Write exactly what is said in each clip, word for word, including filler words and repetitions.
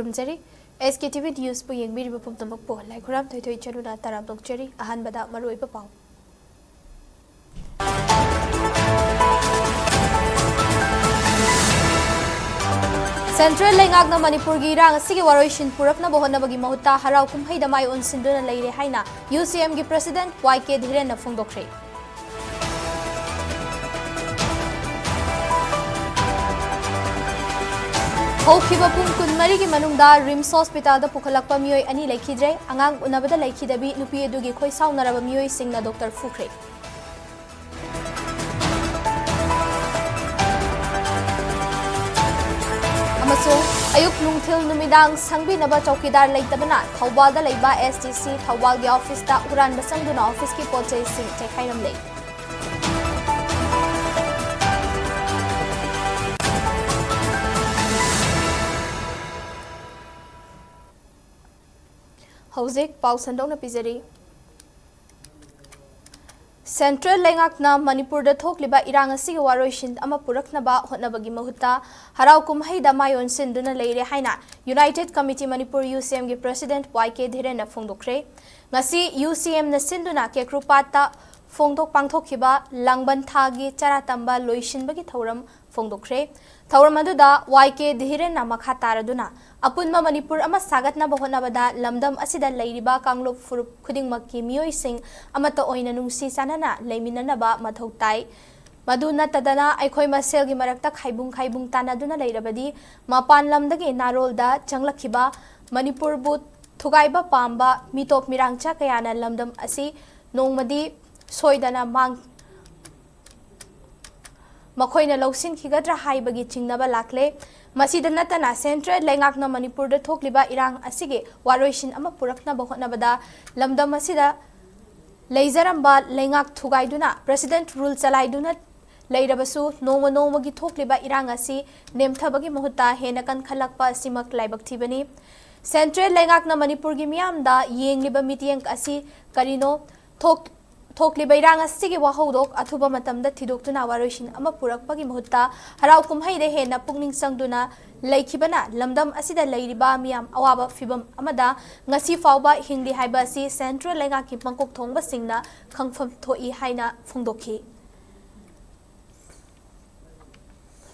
ꯈꯨꯔꯨꯝꯖꯔꯤ꯫ ꯑꯦꯁ ꯀꯦ T V ꯅ꯭ꯌꯨꯁꯄꯨ ꯌꯦꯡꯕꯤꯔꯤꯕ ꯄꯨꯝꯅꯃꯛꯄꯨ ꯂꯥꯏꯈꯨꯔꯥꯝ ꯊꯣꯏꯊꯣꯏ ꯆꯅꯨꯅ ꯇꯔꯥꯝꯅ ꯑꯣꯛꯆꯔꯤ꯫ ꯑꯍꯥꯟꯕꯗ ꯃꯔꯨꯑꯣꯏꯕ ꯄꯥꯎ꯫ ꯁꯦꯟꯇ꯭ꯔꯦꯜ ꯂꯩꯉꯥꯛꯅ ꯃꯅꯤꯄꯨꯔꯒꯤ ꯏꯔꯥꯡ ꯑꯁꯤꯒꯤ ꯋꯥꯔꯣꯏꯁꯤꯟ ꯄꯨꯔꯛꯅꯕ ꯍꯣꯠꯅꯕꯒꯤ ꯃꯍꯨꯠꯇ ꯍꯔꯥꯎ ꯀꯨꯝꯍꯩꯗ ꯃꯥꯏ ꯑꯣꯟꯁꯤꯟꯗꯨꯅ ꯂꯩꯔꯦ ꯍꯥꯏꯅ ꯌꯨ ꯁꯤ ꯑꯦꯝꯒꯤ ꯄ꯭ꯔꯁꯤꯗꯦꯟꯠ ꯋꯥꯏ ꯀꯦ ꯙꯤꯔꯦꯟꯅ ꯐꯣꯡꯗꯣꯛꯈ꯭ꯔꯦ꯫ ꯍꯧꯈꯤꯕ ꯄꯨꯡ ꯀꯨꯟꯃꯔꯤꯒꯤ ꯃꯅꯨꯡꯗ ꯔꯤꯝꯁ ꯍꯣꯁꯄꯤꯇꯥꯜꯗ ꯄꯨꯈꯠꯂꯛꯄ ꯃꯤꯑꯣꯏ ꯑꯅꯤ ꯂꯩꯈꯤꯗ꯭ꯔꯦ꯫ ꯑꯉꯥꯡ ꯎꯅꯕꯗ ꯂꯩꯈꯤꯗꯕꯤ ꯅꯨꯄꯤ ꯑꯗꯨꯒꯤ ꯈꯣꯏ ꯁꯥꯎꯅꯔꯕ ꯃꯤꯑꯣꯏꯁꯤꯡꯅ ꯗꯣꯛꯇꯔ ꯐꯨꯈ꯭ꯔꯦ꯫ ꯑꯃꯁꯨꯡ ꯑꯌꯨꯛ, ꯅꯨꯡꯊꯤꯜ, ꯅꯨꯃꯤꯗꯥꯡ ꯁꯪꯕꯤꯅꯕ ꯆꯧꯀꯤꯗꯥꯔ ꯂꯩꯇꯕꯅ ꯊꯧꯕꯥꯜꯗ ꯂꯩꯕ ꯑꯦꯁ ꯗꯤ ꯁꯤ ꯊꯧꯕꯥꯜꯒꯤ ꯑꯣꯐꯤꯁꯇ ꯍꯨꯔꯥꯟꯕ ꯆꯪꯗꯨꯅ ꯑꯣꯐꯤꯁꯀꯤ ꯄꯣꯠ ꯆꯩꯁꯤꯡ ꯆꯦꯈꯥꯏꯔꯝꯂꯦ꯫ ꯍꯧꯖꯤꯛ ꯄꯥꯎ ꯁꯟꯗꯣꯛꯅ ꯄꯤꯖꯔꯤ꯫ ꯁꯦꯟꯇ꯭ꯔꯦꯜ ꯂꯩꯉꯥꯛꯅ ꯃꯅꯤꯄꯨꯔꯗ ꯊꯣꯛꯂꯤꯕ ꯏꯔꯥꯡ ꯑꯁꯤꯒꯤ ꯋꯥꯔꯣꯏꯁꯤꯟ ꯑꯃ ꯄꯨꯔꯛꯅꯕ ꯍꯣꯠꯅꯕꯒꯤ ꯃꯍꯨꯠꯇ ꯍꯔꯥꯎ ꯀꯨꯝꯍꯩꯗ ꯃꯥꯏ ꯑꯣꯟꯁꯤꯟꯗꯨꯅ ꯂꯩꯔꯦ ꯍꯥꯏꯅ ꯌꯨꯅꯥꯏꯇꯦꯗ ꯀꯃꯤꯇꯤ ꯃꯅꯤꯄꯨꯔ, ꯌꯨ ꯁꯤ ꯑꯦꯝꯒꯤ ꯄ꯭ꯔꯁꯤꯗꯦꯟꯠ ꯋꯥꯏ ꯀꯦ ꯙꯤꯔꯦꯟꯅ ꯐꯣꯡꯗꯣꯛꯈ꯭ꯔꯦ꯫ ꯉꯁꯤ ꯌꯨ ꯁꯤ ꯑꯦꯝꯅ ꯁꯤꯟꯗꯨꯅ ꯀꯦꯀ꯭ꯔꯨꯄꯥꯠꯇ ꯐꯣꯡꯗꯣꯛ ꯄꯥꯡꯊꯣꯛꯈꯤꯕ ꯂꯥꯡꯕꯟ ꯊꯥꯒꯤ ꯆꯔꯥ ꯇꯝꯕ ꯂꯣꯏꯁꯤꯟꯕꯒꯤ ꯊꯧꯔꯝ ꯐꯣꯡꯗꯣꯛꯈ꯭ꯔꯦ꯫ ꯊꯧꯔꯝ ꯑꯗꯨꯗ ꯋꯥꯏ ꯀꯦ ꯙꯤꯔꯦꯟꯅ ꯃꯈꯥ ꯇꯥꯔꯗꯨꯅ ꯑꯄꯨꯟꯕ ꯃꯅꯤꯄꯨꯔ ꯑꯃ ꯁꯥꯒꯠꯅꯕ ꯍꯣꯠꯅꯕꯗ ꯂꯝꯗꯝ ꯑꯁꯤꯗ ꯂꯩꯔꯤꯕ ꯀꯥꯡꯂꯨꯞ ꯐꯨꯔꯨꯞ ꯈꯨꯗꯤꯡꯃꯛꯀꯤ ꯃꯤꯑꯣꯏꯁꯤꯡ ꯑꯃꯠꯇ ꯑꯣꯏꯅ ꯅꯨꯡꯁꯤ ꯆꯥꯟꯅꯅ ꯂꯩꯃꯤꯟꯅꯅꯕ ꯃꯊꯧ ꯇꯥꯏ꯫ ꯃꯗꯨ ꯅꯠꯇꯗꯅ ꯑꯩꯈꯣꯏ ꯃꯁꯦꯜꯒꯤ ꯃꯔꯛꯇ ꯈꯥꯏꯕꯨꯡ ꯈꯥꯏꯕꯨꯡ ꯇꯥꯟꯅꯗꯨꯅ ꯂꯩꯔꯕꯗꯤ ꯃꯄꯥꯟ ꯂꯝꯗꯒꯤ ꯅꯥꯔꯣꯜꯗ ꯆꯪꯂꯛꯈꯤꯕ ꯃꯅꯤꯄꯨꯔꯕꯨ ꯊꯨꯒꯥꯏꯕ ꯄꯥꯝꯕ ꯃꯤꯇꯣꯞ ꯃꯤꯔꯥꯡꯆꯥ ꯀꯌꯥꯅ ꯂꯝꯗꯝ ꯑꯁꯤ ꯅꯣꯡꯃꯗꯤ ꯁꯣꯏꯗꯅ ꯃꯥꯡ-, ꯃꯈꯣꯏꯅ ꯂꯧꯁꯤꯟꯈꯤꯒꯗ꯭ꯔꯥ ꯍꯥꯏꯕꯒꯤ ꯆꯤꯡꯅꯕ ꯂꯥꯛꯂꯦ꯫ ꯃꯁꯤꯗ ꯅꯠꯇꯅ ꯁꯦꯟꯇ꯭ꯔꯦꯜ ꯂꯩꯉꯥꯛꯅ ꯃꯅꯤꯄꯨꯔꯗ ꯊꯣꯛꯂꯤꯕ ꯏꯔꯥꯡ ꯑꯁꯤꯒꯤ ꯋꯥꯔꯣꯏꯁꯤꯟ ꯑꯃ ꯄꯨꯔꯛꯅꯕ ꯍꯣꯠꯅꯕꯗ ꯂꯝꯗꯝ ꯑꯁꯤꯗ ꯂꯩꯖꯔꯝꯕ ꯂꯩꯉꯥꯛ ꯊꯨꯒꯥꯏꯗꯨꯅ ꯄ꯭ꯔꯁꯤꯗꯦꯟꯠ ꯔꯨꯜ ꯆꯂꯥꯏꯗꯨꯅ ꯂꯩꯔꯕꯁꯨ ꯅꯣꯡꯃ ꯅꯣꯡꯃꯒꯤ ꯊꯣꯛꯂꯤꯕ ꯏꯔꯥꯡ ꯑꯁꯤ ꯅꯦꯝꯊꯕꯒꯤ ꯃꯍꯨꯠꯇ ꯍꯦꯟꯅ ꯀꯟꯈꯠꯂꯛꯄ ꯑꯁꯤꯃꯛ ꯂꯥꯏꯕꯛ ꯊꯤꯕꯅꯤ꯫ ꯁꯦꯟꯇ꯭ꯔꯦꯜ ꯂꯩꯉꯥꯛꯅ ꯃꯅꯤꯄꯨꯔꯒꯤ ꯃꯤꯌꯥꯝꯗ ꯌꯦꯡꯂꯤꯕ ꯃꯤꯠꯌꯦꯡ ꯑꯁꯤ ꯀꯔꯤꯅꯣ? ꯊꯣꯛ-, ꯊꯣꯛꯂꯤꯕ ꯏꯔꯥꯡ ꯑꯁꯤꯒꯤ ꯋꯥꯍꯧꯗꯣꯛ ꯑꯊꯨꯕ ꯃꯇꯝꯗ ꯊꯤꯗꯣꯛꯇꯨꯅ ꯋꯥꯔꯣꯏꯁꯤꯟ ꯑꯃ ꯄꯨꯔꯛꯄꯒꯤ ꯃꯍꯨꯠꯇ ꯍꯔꯥꯎ ꯀꯨꯝꯍꯩꯗ ꯍꯦꯟꯅ ꯄꯨꯛꯅꯤꯡ ꯆꯪꯗꯨꯅ ꯂꯩꯈꯤꯕꯅ ꯂꯝꯗꯝ ꯑꯁꯤꯗ ꯂꯩꯔꯤꯕ ꯃꯤꯌꯥꯝ ꯑꯋꯥꯕ ꯐꯤꯚꯝ ꯑꯃꯗ ꯉꯁꯤ ꯐꯥꯎꯕ ꯍꯤꯡꯂꯤ ꯍꯥꯏꯕ ꯑꯁꯤ ꯁꯦꯟꯇ꯭ꯔꯦꯜ ꯂꯩꯉꯥꯛꯀꯤ ꯃꯀꯣꯛ ꯊꯣꯡꯕꯁꯤꯡꯅ ꯈꯪꯐꯝ ꯊꯣꯛꯏ ꯍꯥꯏꯅ ꯐꯣꯡꯗꯣꯛꯈꯤ꯫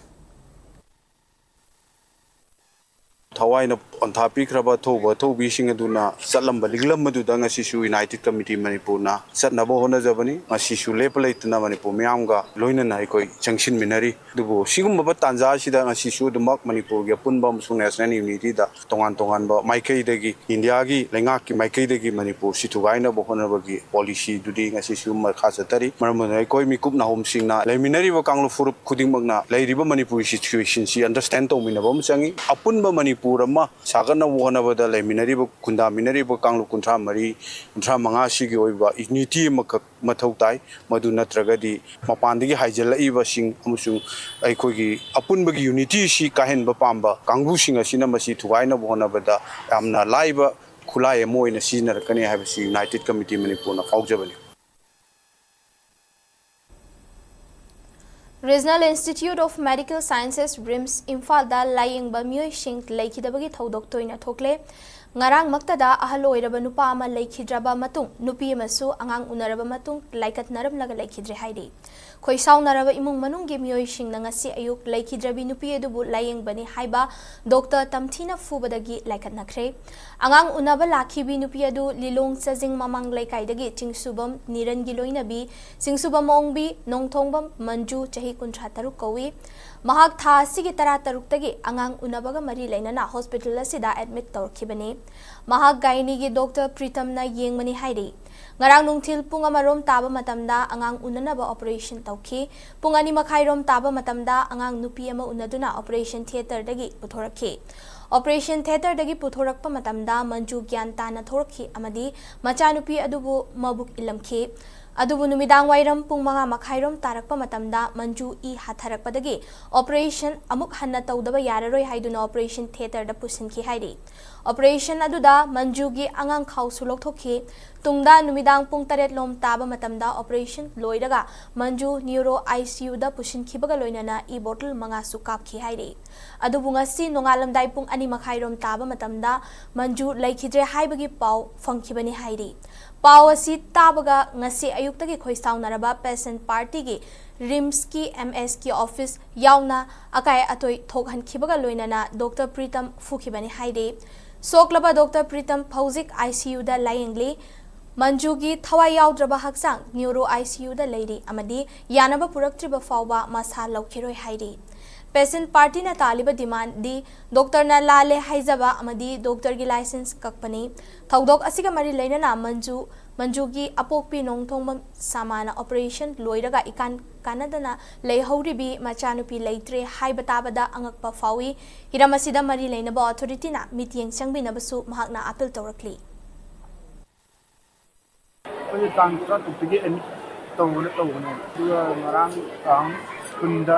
ꯊꯋꯥꯏꯅ ꯄꯣꯟꯊꯥ ꯄꯤꯈ꯭ꯔꯕ ꯑꯊꯧꯕ ꯑꯊꯧꯕꯤꯁꯤꯡ ꯑꯗꯨꯅ ꯆꯠꯂꯝꯕ ꯂꯤꯛꯂꯝ ꯑꯗꯨꯗ ꯉꯁꯤꯁꯨ ꯌꯨꯅꯥꯏꯇꯦꯗ ꯀꯃꯤꯇꯤ ꯃꯅꯤꯄꯨꯔꯅ ꯆꯠꯅꯕ ꯍꯣꯠꯅꯖꯕꯅꯤ꯫ ꯉꯁꯤꯁꯨ ꯂꯦꯞꯄ ꯂꯩꯇꯅ ꯃꯅꯤꯄꯨꯔ ꯃꯤꯌꯥꯝꯒ ꯂꯣꯏꯅꯅ ꯑꯩꯈꯣꯏ ꯆꯪꯁꯤꯟꯃꯤꯟꯅꯔꯤ꯫ ꯑꯗꯨꯕꯨ ꯁꯤꯒꯨꯝꯕ ꯇꯥꯟꯖꯥ ꯑꯁꯤꯗ ꯉꯁꯤꯁꯨ ꯑꯗꯨꯃꯛ ꯃꯅꯤꯄꯨꯔꯒꯤ ꯑꯄꯨꯟꯕ ꯑꯃꯁꯨꯡ ꯅꯦꯁꯅꯦꯜ ꯌꯨꯅꯤꯇꯤꯗ ꯇꯣꯉꯥꯟ ꯇꯣꯉꯥꯟꯕ ꯃꯥꯏꯀꯩꯗꯒꯤ, ꯏꯟꯗꯤꯌꯥꯒꯤ ꯂꯩꯉꯥꯛꯀꯤ ꯃꯥꯏꯀꯩꯗꯒꯤ ꯃꯅꯤꯄꯨꯔꯁꯤ ꯊꯨꯒꯥꯏꯅꯕ ꯍꯣꯠꯅꯕꯒꯤ ꯄꯣꯂꯤꯁꯤꯗꯨꯗꯤ ꯉꯁꯤꯁꯨ ꯃꯈꯥ ꯆꯠꯊꯔꯤ꯫ ꯃꯔꯝ ꯑꯗꯨꯅ ꯑꯩꯈꯣꯏ ꯃꯤꯀꯨꯞ ꯅꯥꯍꯣꯝꯁꯤꯡꯅ ꯂꯩꯃꯤꯟꯅꯔꯤꯕ ꯀꯥꯡꯂꯨꯞ ꯐꯨꯔꯨꯞ ꯈꯨꯗꯤꯡꯃꯛꯅ ꯂꯩꯔꯤꯕ ꯃꯅꯤꯄꯨꯔꯒꯤ ꯁꯤꯆꯨꯋꯦꯁꯟꯁꯤ ꯑꯟꯗꯔꯁꯇꯦꯟ ꯇꯧꯃꯤꯟꯅꯕ ꯑꯃ ꯆꯪꯉꯤ꯫ ꯑꯄꯨꯟꯕ ꯃꯅꯤꯄꯨꯔ ꯑꯃ ꯁꯥꯒꯠꯅꯕ ꯍꯣꯠꯅꯕꯗ ꯂꯩꯃꯤꯟꯅꯔꯤꯕ, ꯈꯨꯟꯗꯥꯃꯤꯟꯅꯔꯤꯕ ꯀꯥꯡꯂꯨꯞ ꯀꯨꯟꯊ꯭ꯔꯥ ꯃꯔꯤ, ꯀꯨꯟꯊ꯭ꯔꯥ ꯃꯉꯥ ꯁꯤꯒꯤ ꯑꯣꯏꯕ ꯌꯨꯅꯤꯇꯤ ꯑꯃꯈꯛ ꯃꯊꯧ ꯇꯥꯏ꯫ ꯃꯗꯨ ꯅꯠꯇ꯭ꯔꯒꯗꯤ ꯃꯄꯥꯟꯗꯒꯤ ꯍꯥꯏꯖꯤꯜꯂꯛꯏꯕꯁꯤꯡ ꯑꯃꯁꯨꯡ ꯑꯩꯈꯣꯏꯒꯤ ꯑꯄꯨꯟꯕꯒꯤ ꯌꯨꯅꯤꯇꯤ ꯑꯁꯤ ꯀꯥꯏꯍꯟꯕ ꯄꯥꯝꯕ ꯀꯥꯡꯕꯨꯁꯤꯡ ꯑꯁꯤꯅ ꯃꯁꯤ ꯊꯨꯒꯥꯏꯅꯕ ꯍꯣꯠꯅꯕꯗ ꯌꯥꯝꯅ ꯂꯥꯏꯕ ꯈꯨꯠꯂꯥꯏ ꯑꯃ ꯑꯣꯏꯅ ꯁꯤꯖꯤꯟꯅꯔꯛꯀꯅꯤ ꯍꯥꯏꯕꯁꯤ ꯌꯨꯅꯥꯏꯇꯦꯗ ꯀꯃꯤꯇꯤ ꯃꯅꯤꯄꯨꯔꯅ ꯐꯥꯎꯖꯕꯅꯤ꯫ Regional Institute of Medical Sciences, RIMS, ꯏꯝꯐꯥꯜꯗ ꯂꯥꯌꯦꯡꯕ ꯃꯤꯑꯣꯏꯁꯤꯡ ꯂꯩꯈꯤꯗꯕꯒꯤ ꯊꯧꯗꯣꯛ ꯇꯣꯏꯅ ꯊꯣꯛꯂꯦ꯫ ꯉꯔꯥꯡꯃꯛꯇꯗ ꯑꯍꯜ ꯑꯣꯏꯔꯕ ꯅꯨꯄꯥ ꯑꯃ ꯂꯩꯈꯤꯗ꯭ꯔꯕ ꯃꯇꯨꯡ, ꯅꯨꯄꯤ ꯑꯃꯁꯨ ꯑꯉꯥꯡ ꯎꯅꯔꯕ ꯃꯇꯨꯡ ꯂꯥꯏꯀꯠꯅꯔꯝꯂꯒ ꯂꯩꯈꯤꯗ꯭ꯔꯦ ꯍꯥꯏꯔꯤ꯫ ꯈꯣꯏꯁꯥꯎꯅꯔꯕ ꯏꯃꯨꯡ ꯃꯅꯨꯡꯒꯤ ꯃꯤꯑꯣꯏꯁꯤꯡꯅ ꯉꯁꯤ ꯑꯌꯨꯛ ꯂꯩꯈꯤꯗ꯭ꯔꯕꯤ ꯅꯨꯄꯤ ꯑꯗꯨꯕꯨ ꯂꯥꯌꯦꯡꯕꯅꯤ ꯍꯥꯏꯕ ꯗꯣꯛꯇꯔ ꯇꯝꯊꯤꯅ ꯐꯨꯕꯗꯒꯤ ꯂꯥꯏꯀꯠꯅꯈ꯭ꯔꯦ꯫ ꯑꯉꯥꯡ ꯎꯅꯕ ꯂꯥꯛꯈꯤꯕꯤ ꯅꯨꯄꯤ ꯑꯗꯨ ꯂꯤꯂꯣꯡ ꯆꯖꯤꯡ ꯃꯃꯥꯡ ꯂꯩꯀꯥꯏꯗꯒꯤ ꯆꯤꯡꯁꯨꯕꯝ ꯅꯤꯔꯟꯒꯤ ꯂꯣꯏꯅꯕꯤ ꯆꯤꯡꯁꯨꯕꯝ ꯑꯣꯡꯕꯤ ꯅꯣꯡꯊꯣꯡꯕꯝ ꯃꯟꯖꯨ, ꯆꯍꯤ ꯀꯨꯟꯊ꯭ꯔꯥ ꯇꯔꯨꯛ ꯀꯧꯏ꯫ ꯃꯍꯥꯛ ꯊꯥ ꯑꯁꯤꯒꯤ ꯇꯔꯥ ꯇꯔꯨꯛꯇꯒꯤ ꯑꯉꯥꯡ ꯎꯅꯕꯒ ꯃꯔꯤ ꯂꯩꯅꯅ ꯍꯣꯁꯄꯤꯇꯥꯜ ꯑꯁꯤꯗ ꯑꯦꯗꯃꯤꯠ ꯇꯧꯔꯛꯈꯤꯕꯅꯤ꯫ ꯃꯍꯥꯛ ꯒꯥꯏꯅꯤꯒꯤ ꯗꯣꯛꯇꯔ ꯄ꯭ꯔꯤꯇꯝꯅ ꯌꯦꯡꯕꯅꯤ ꯍꯥꯏꯔꯤ꯫ ꯉꯔꯥꯡ ꯅꯨꯡꯊꯤꯜ ꯄꯨꯡ ꯑꯃꯔꯣꯝ ꯇꯥꯕ ꯃꯇꯝꯗ ꯑꯉꯥꯡ ꯎꯅꯅꯕ ꯑꯣꯄꯔꯦꯁꯟ ꯇꯧꯈꯤ꯫ ꯄꯨꯡ ꯑꯅꯤ ꯃꯈꯥꯏꯔꯣꯝ ꯇꯥꯕ ꯃꯇꯝꯗ ꯑꯉꯥꯡ ꯅꯨꯄꯤ ꯑꯃ ꯎꯅꯗꯨꯅ ꯑꯣꯄꯔꯦꯁꯟ ꯊꯤꯌꯦꯇꯔꯗꯒꯤ ꯄꯨꯊꯣꯔꯛꯈꯤ꯫ ꯑꯣꯄꯔꯦꯁꯟ ꯊꯤꯌꯦꯇꯔꯗꯒꯤ ꯄꯨꯊꯣꯔꯛꯄ ꯃꯇꯝꯗ ꯃꯟꯖꯨ ꯒ꯭ꯌꯥꯟ ꯇꯥꯅ ꯊꯣꯔꯛꯈꯤ ꯑꯃꯗꯤ ꯃꯆꯥꯅꯨꯄꯤ ꯑꯗꯨꯕꯨ ꯃꯕꯨꯛ ꯏꯜꯂꯝꯈꯤ꯫ ꯑꯗꯨꯕꯨ ꯅꯨꯃꯤꯗꯥꯡ ꯋꯥꯏꯔꯝ ꯄꯨꯡ ꯃꯉꯥ ꯃꯈꯥꯏꯔꯣꯝ ꯇꯥꯔꯛꯄ ꯃꯇꯝꯗ ꯃꯟꯖꯨ ꯏ ꯍꯥꯊꯔꯛꯄꯗꯒꯤ operation ꯑꯃꯨꯛ ꯍꯟꯅ ꯇꯧꯗꯕ ꯌꯥꯔꯔꯣꯏ ꯍꯥꯏꯗꯨꯅ operation theatreꯗ ꯄꯨꯁꯤꯟꯈꯤ ꯍꯥꯏꯔꯤ꯫ Operation ꯑꯗꯨꯗ ꯃꯟꯖꯨꯒꯤ ꯑꯉꯥꯡꯈꯥꯎꯁꯨ ꯂꯧꯊꯣꯛꯈꯤ꯫ ꯇꯨꯡꯗ ꯅꯨꯃꯤꯗꯥꯡ ꯄꯨꯡ ꯇꯔꯦꯠ ꯂꯣꯝ ꯇꯥꯕ ꯃꯇꯝꯗ operation ꯂꯣꯏꯔꯒ ꯃꯟꯖꯨ neuro ICUꯗ ꯄꯨꯁꯤꯟꯈꯤꯕꯒ ꯂꯣꯏꯅꯅ ꯏ bottle ꯃꯉꯥꯁꯨ ꯀꯥꯞꯈꯤ ꯍꯥꯏꯔꯤ꯫ ꯑꯗꯨꯕꯨ ꯉꯁꯤ ꯅꯣꯡꯉꯥꯜꯂꯝꯗꯥꯏ ꯄꯨꯡ ꯑꯅꯤ ꯃꯈꯥꯏꯔꯣꯝ ꯇꯥꯕ ꯃꯇꯝꯗ ꯃꯟꯖꯨ ꯂꯩꯈꯤꯗ꯭ꯔꯦ ꯍꯥꯏꯕꯒꯤ ꯄꯥꯎ ꯐꯪꯈꯤꯕꯅꯤ ꯍꯥꯏꯔꯤ꯫ ꯄꯥꯎ ꯑꯁꯤ ꯇꯥꯕꯒ ꯉꯁꯤ ꯑꯌꯨꯛꯇꯒꯤ ꯈꯣꯏꯁꯥꯎꯅꯔꯕ patient partyꯒꯤ RIMSꯀꯤ MSꯀꯤ office ꯌꯥꯎꯅ ꯑꯀꯥꯏ ꯑꯇꯣꯏ ꯊꯣꯛꯍꯟꯈꯤꯕꯒ ꯂꯣꯏꯅꯅ Doctor ꯄ꯭ꯔꯤꯇꯝ ꯐꯨꯈꯤꯕꯅꯤ ꯍꯥꯏꯔꯤ꯫ ꯁꯣꯛꯂꯕ Doctor ꯄ꯭ꯔꯤꯇꯝ ꯍꯧꯖꯤꯛ ICUꯗ ꯂꯥꯌꯦꯡꯂꯤ꯫ ꯃꯟꯖꯨꯒꯤ ꯊꯋꯥꯏ ꯌꯥꯎꯗ꯭ꯔꯕ ꯍꯛꯆꯥꯡ neuro ICUꯗ ꯂꯩꯔꯤ ꯑꯃꯗꯤ ꯌꯥꯅꯕ ꯄꯨꯔꯛꯇ꯭ꯔꯤꯕ ꯐꯥꯎꯕ ꯃꯁꯥ ꯂꯧꯈꯤꯔꯣꯏ ꯍꯥꯏꯔꯤ꯫ Patient partyꯅ ꯇꯥꯜꯂꯤꯕ demandꯗꯤ doctorꯅ ꯂꯥꯜꯂꯦ ꯍꯥꯏꯖꯕ ꯑꯃꯗꯤ doctorꯒꯤ license ꯀꯛꯄꯅꯤ꯫ ꯊꯧꯗꯣꯛ ꯑꯁꯤꯒ ꯃꯔꯤ ꯂꯩꯅꯅ ꯃꯟꯖꯨ, ꯃꯟꯖꯨꯒꯤ ꯑꯄꯣꯛꯄꯤ ꯅꯣꯡꯊꯣꯡꯕꯝ ꯁꯥꯃꯥꯅ operation ꯂꯣꯏꯔꯒ ꯏꯀꯥꯟ ꯀꯥꯟꯅꯗꯅ ꯂꯩꯍꯧꯔꯤꯕꯤ ꯃꯆꯥꯅꯨꯄꯤ ꯂꯩꯇ꯭ꯔꯦ ꯍꯥꯏꯕ ꯇꯥꯕꯗ ꯑꯉꯛꯄ ꯐꯥꯎꯏ꯫ ꯍꯤꯔꯝ ꯑꯁꯤꯗ ꯃꯔꯤ ꯂꯩꯅꯕ authorityꯅ ꯃꯤꯠꯌꯦꯡ ꯆꯪꯕꯤꯅꯕꯁꯨ ꯃꯍꯥꯛꯅ appeal ꯇꯧꯔꯛꯂꯤ꯫ ꯑꯩꯈꯣꯏꯁꯦ ꯇꯥꯡ ꯇꯔꯥꯇꯔꯨꯛꯇꯒꯤ admit ꯇꯧꯕꯅ ꯇꯧꯕꯅꯦ, ꯑꯗꯨꯒ ꯉꯔꯥꯡ ꯇꯥꯡ ꯀꯨꯟꯗ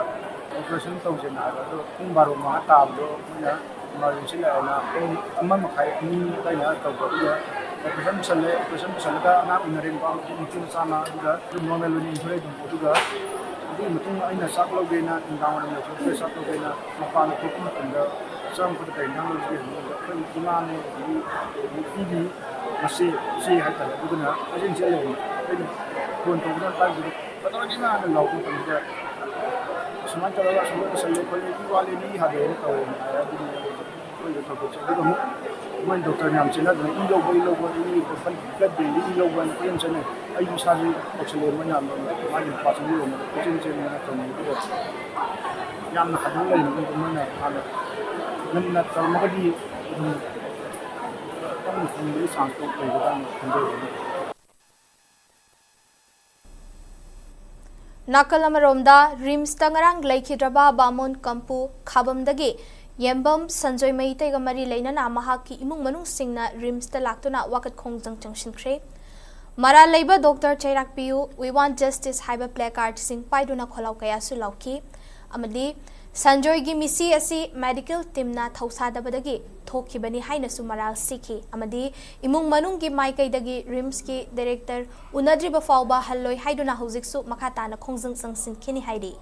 operation ꯇꯧꯁꯦꯅ ꯍꯥꯏꯕ, ꯑꯗꯣ ꯄꯨꯡ ꯕꯥꯔꯣ ꯃꯉꯥ ꯇꯥꯕꯗꯣ ꯑꯩꯈꯣꯏꯅ emergency ꯂꯥꯛꯑꯦꯅ ꯄꯨꯡ ꯑꯃ ꯃꯈꯥꯏ ꯑꯅꯤ ꯑꯗꯨꯋꯥꯏꯗ ꯇꯧꯕ, ꯑꯗꯨꯒ operation ꯄꯨꯁꯜꯂꯦ꯫ Operation ꯄꯨꯁꯜꯂꯒ ꯑꯉꯥꯡ ꯎꯅꯔꯦ, ꯅꯨꯄꯥ ꯃꯆꯥ ꯅꯨꯄꯤ ꯃꯆꯥ ꯑꯃ, ꯑꯗꯨꯒ ꯑꯗꯨꯝ normal ꯑꯣꯏꯅ ꯏꯟꯊꯣꯔꯛꯑꯦ ꯑꯗꯨꯝ꯫ ꯑꯗꯨꯒ ꯑꯗꯨꯒꯤ ꯃꯇꯨꯡ ꯑꯩꯅ ꯆꯥꯛ ꯂꯧꯒꯦꯅ, ꯅꯨꯡꯗꯥꯡ ꯋꯥꯏꯔꯝ ꯌꯧꯁꯜꯂꯛꯄꯗ ꯆꯥꯛ ꯂꯧꯒꯦꯅ ꯃꯄꯥꯟꯗ ꯊꯣꯛꯄ ꯃꯇꯝꯗ ꯆꯪꯉꯛꯄꯗ ꯀꯔꯤ ꯏꯟꯖꯥꯡ ꯂꯧꯁꯤꯒꯦ ꯍꯪꯕꯗ ꯑꯩꯈꯣꯏ ꯏꯃꯥꯅꯦ, ꯑꯗꯒꯤ ꯅꯨꯄꯤꯒꯤ ꯃꯆꯦ, ꯏꯆꯦ ꯍꯥꯏꯇꯥꯔꯦ, ꯑꯗꯨꯗꯨꯅ ꯀꯣꯏꯆꯦꯟ ꯆꯦꯜ ꯂꯩꯔꯝꯃꯦ꯫ ꯑꯩꯅ phone ꯇꯧꯕꯗ ꯄꯥꯏꯗꯦ꯫ "ꯀꯩꯗꯧꯔꯒꯦ ꯏꯃꯥ?" ꯍꯥꯏꯅ ꯂꯥꯎꯕ ꯃꯇꯝꯗ, "ꯁꯨꯃꯥꯏꯅ ꯇꯧꯔꯒ ꯑꯁꯨꯝ ꯂꯣꯏꯁꯜꯂꯦ ꯈꯣꯠꯂꯦ, ꯏ ꯋꯥꯠꯂꯦ, ꯏ ꯍꯥꯊꯔꯦꯅ ꯇꯧꯔꯦꯅ" ꯍꯥꯏ꯫ ꯑꯗꯨꯅꯤ ꯑꯩꯈꯣꯏꯗ ꯊꯧꯗꯣꯛꯁꯦ꯫ ꯑꯗꯨꯒ ꯑꯃꯨꯛ ꯃꯣꯏ doctor ꯃꯌꯥꯝ ꯆꯦꯟꯅꯗꯅ ꯏ ꯂꯧꯕ, ꯏ ꯂꯧꯕ, ꯏ blood bankꯗ ꯏ ꯂꯧꯕ ꯍꯥꯏꯅ ꯀꯣꯏꯆꯦꯟ ꯆꯦꯟꯅꯩ꯫ ꯑꯩ ꯏꯁꯥꯁꯨ ꯇꯧꯁꯜꯂꯦ, ꯃꯣꯏꯅ ꯃꯥꯒꯤ ꯅꯨꯄꯥ ꯆꯪꯕꯤꯔꯣꯅ ꯀꯣꯏꯆꯦꯟ ꯆꯦꯟꯗꯅ ꯇꯧꯅꯩ꯫ ꯑꯗꯨꯒ ꯌꯥꯝꯅ ꯍꯥꯊꯨ ꯂꯩꯔꯕꯅꯤꯅ ꯃꯣꯏꯅ ꯍꯥꯟꯅ ꯉꯟꯅ ꯇꯧꯔꯝꯃꯒꯗꯤ ꯑꯗꯨꯝ ꯈꯤꯇꯪ ꯐꯪꯕꯒꯤ chanceꯇꯣ ꯂꯩꯒꯗ꯭ꯔꯥꯅ ꯈꯟꯖꯕꯅꯤ꯫ ꯅꯥꯀꯜ ꯑꯃꯔꯣꯝꯗ, RIMSꯇ ꯉꯔꯥꯡ ꯂꯩꯈꯤꯗ꯭ꯔꯕ ꯕꯥꯃꯣꯟ ꯀꯝꯄꯨ ꯈꯥꯕꯝꯗꯒꯤ ꯌꯦꯝꯕꯝ ꯁꯟꯖꯣꯏ ꯃꯩꯇꯩꯒ ꯃꯔꯤ ꯂꯩꯅꯅ ꯃꯍꯥꯛꯀꯤ ꯏꯃꯨꯡ ꯃꯅꯨꯡꯁꯤꯡꯅ RIMSꯇ ꯂꯥꯛꯇꯨꯅ ꯋꯥꯀꯠ ꯈꯣꯡꯖꯪ ꯆꯪꯁꯤꯟꯈ꯭ꯔꯦ꯫ ꯃꯔꯥꯜ ꯂꯩꯕ ꯗꯣꯛꯇꯔ ꯆꯩꯔꯥꯛꯄꯤꯌꯨ, We Want Justice ꯍꯥꯏꯕ placard ꯁꯤꯡ ꯄꯥꯏꯗꯨꯅ ꯈꯣꯜꯂꯥꯎ ꯀꯌꯥꯁꯨ ꯂꯥꯎꯈꯤ꯫ ꯑꯃꯗꯤ ꯁꯟꯖꯣꯏꯒꯤ ꯃꯤꯁꯤ ꯑꯁꯤ medical team ꯅ ꯊꯧꯁꯥꯗꯕꯗꯒꯤ ꯊꯣꯛꯈꯤꯕꯅꯤ ꯍꯥꯏꯅꯁꯨ ꯃꯔꯥꯜ ꯁꯤꯈꯤ꯫ ꯑꯃꯗꯤ ꯏꯃꯨꯡ ꯃꯅꯨꯡꯒꯤ ꯃꯥꯏꯀꯩꯗꯒꯤ RIMS ꯀꯤ director ꯎꯅꯗ꯭ꯔꯤꯕ ꯐꯥꯎꯕ ꯍꯜꯂꯣꯏ ꯍꯥꯏꯗꯨꯅ ꯍꯧꯖꯤꯛꯁꯨ ꯃꯈꯥ ꯇꯥꯅ ꯈꯣꯡꯖꯪ ꯆꯪꯁꯤꯟꯈꯤꯅꯤ ꯍꯥꯏꯔꯤ꯫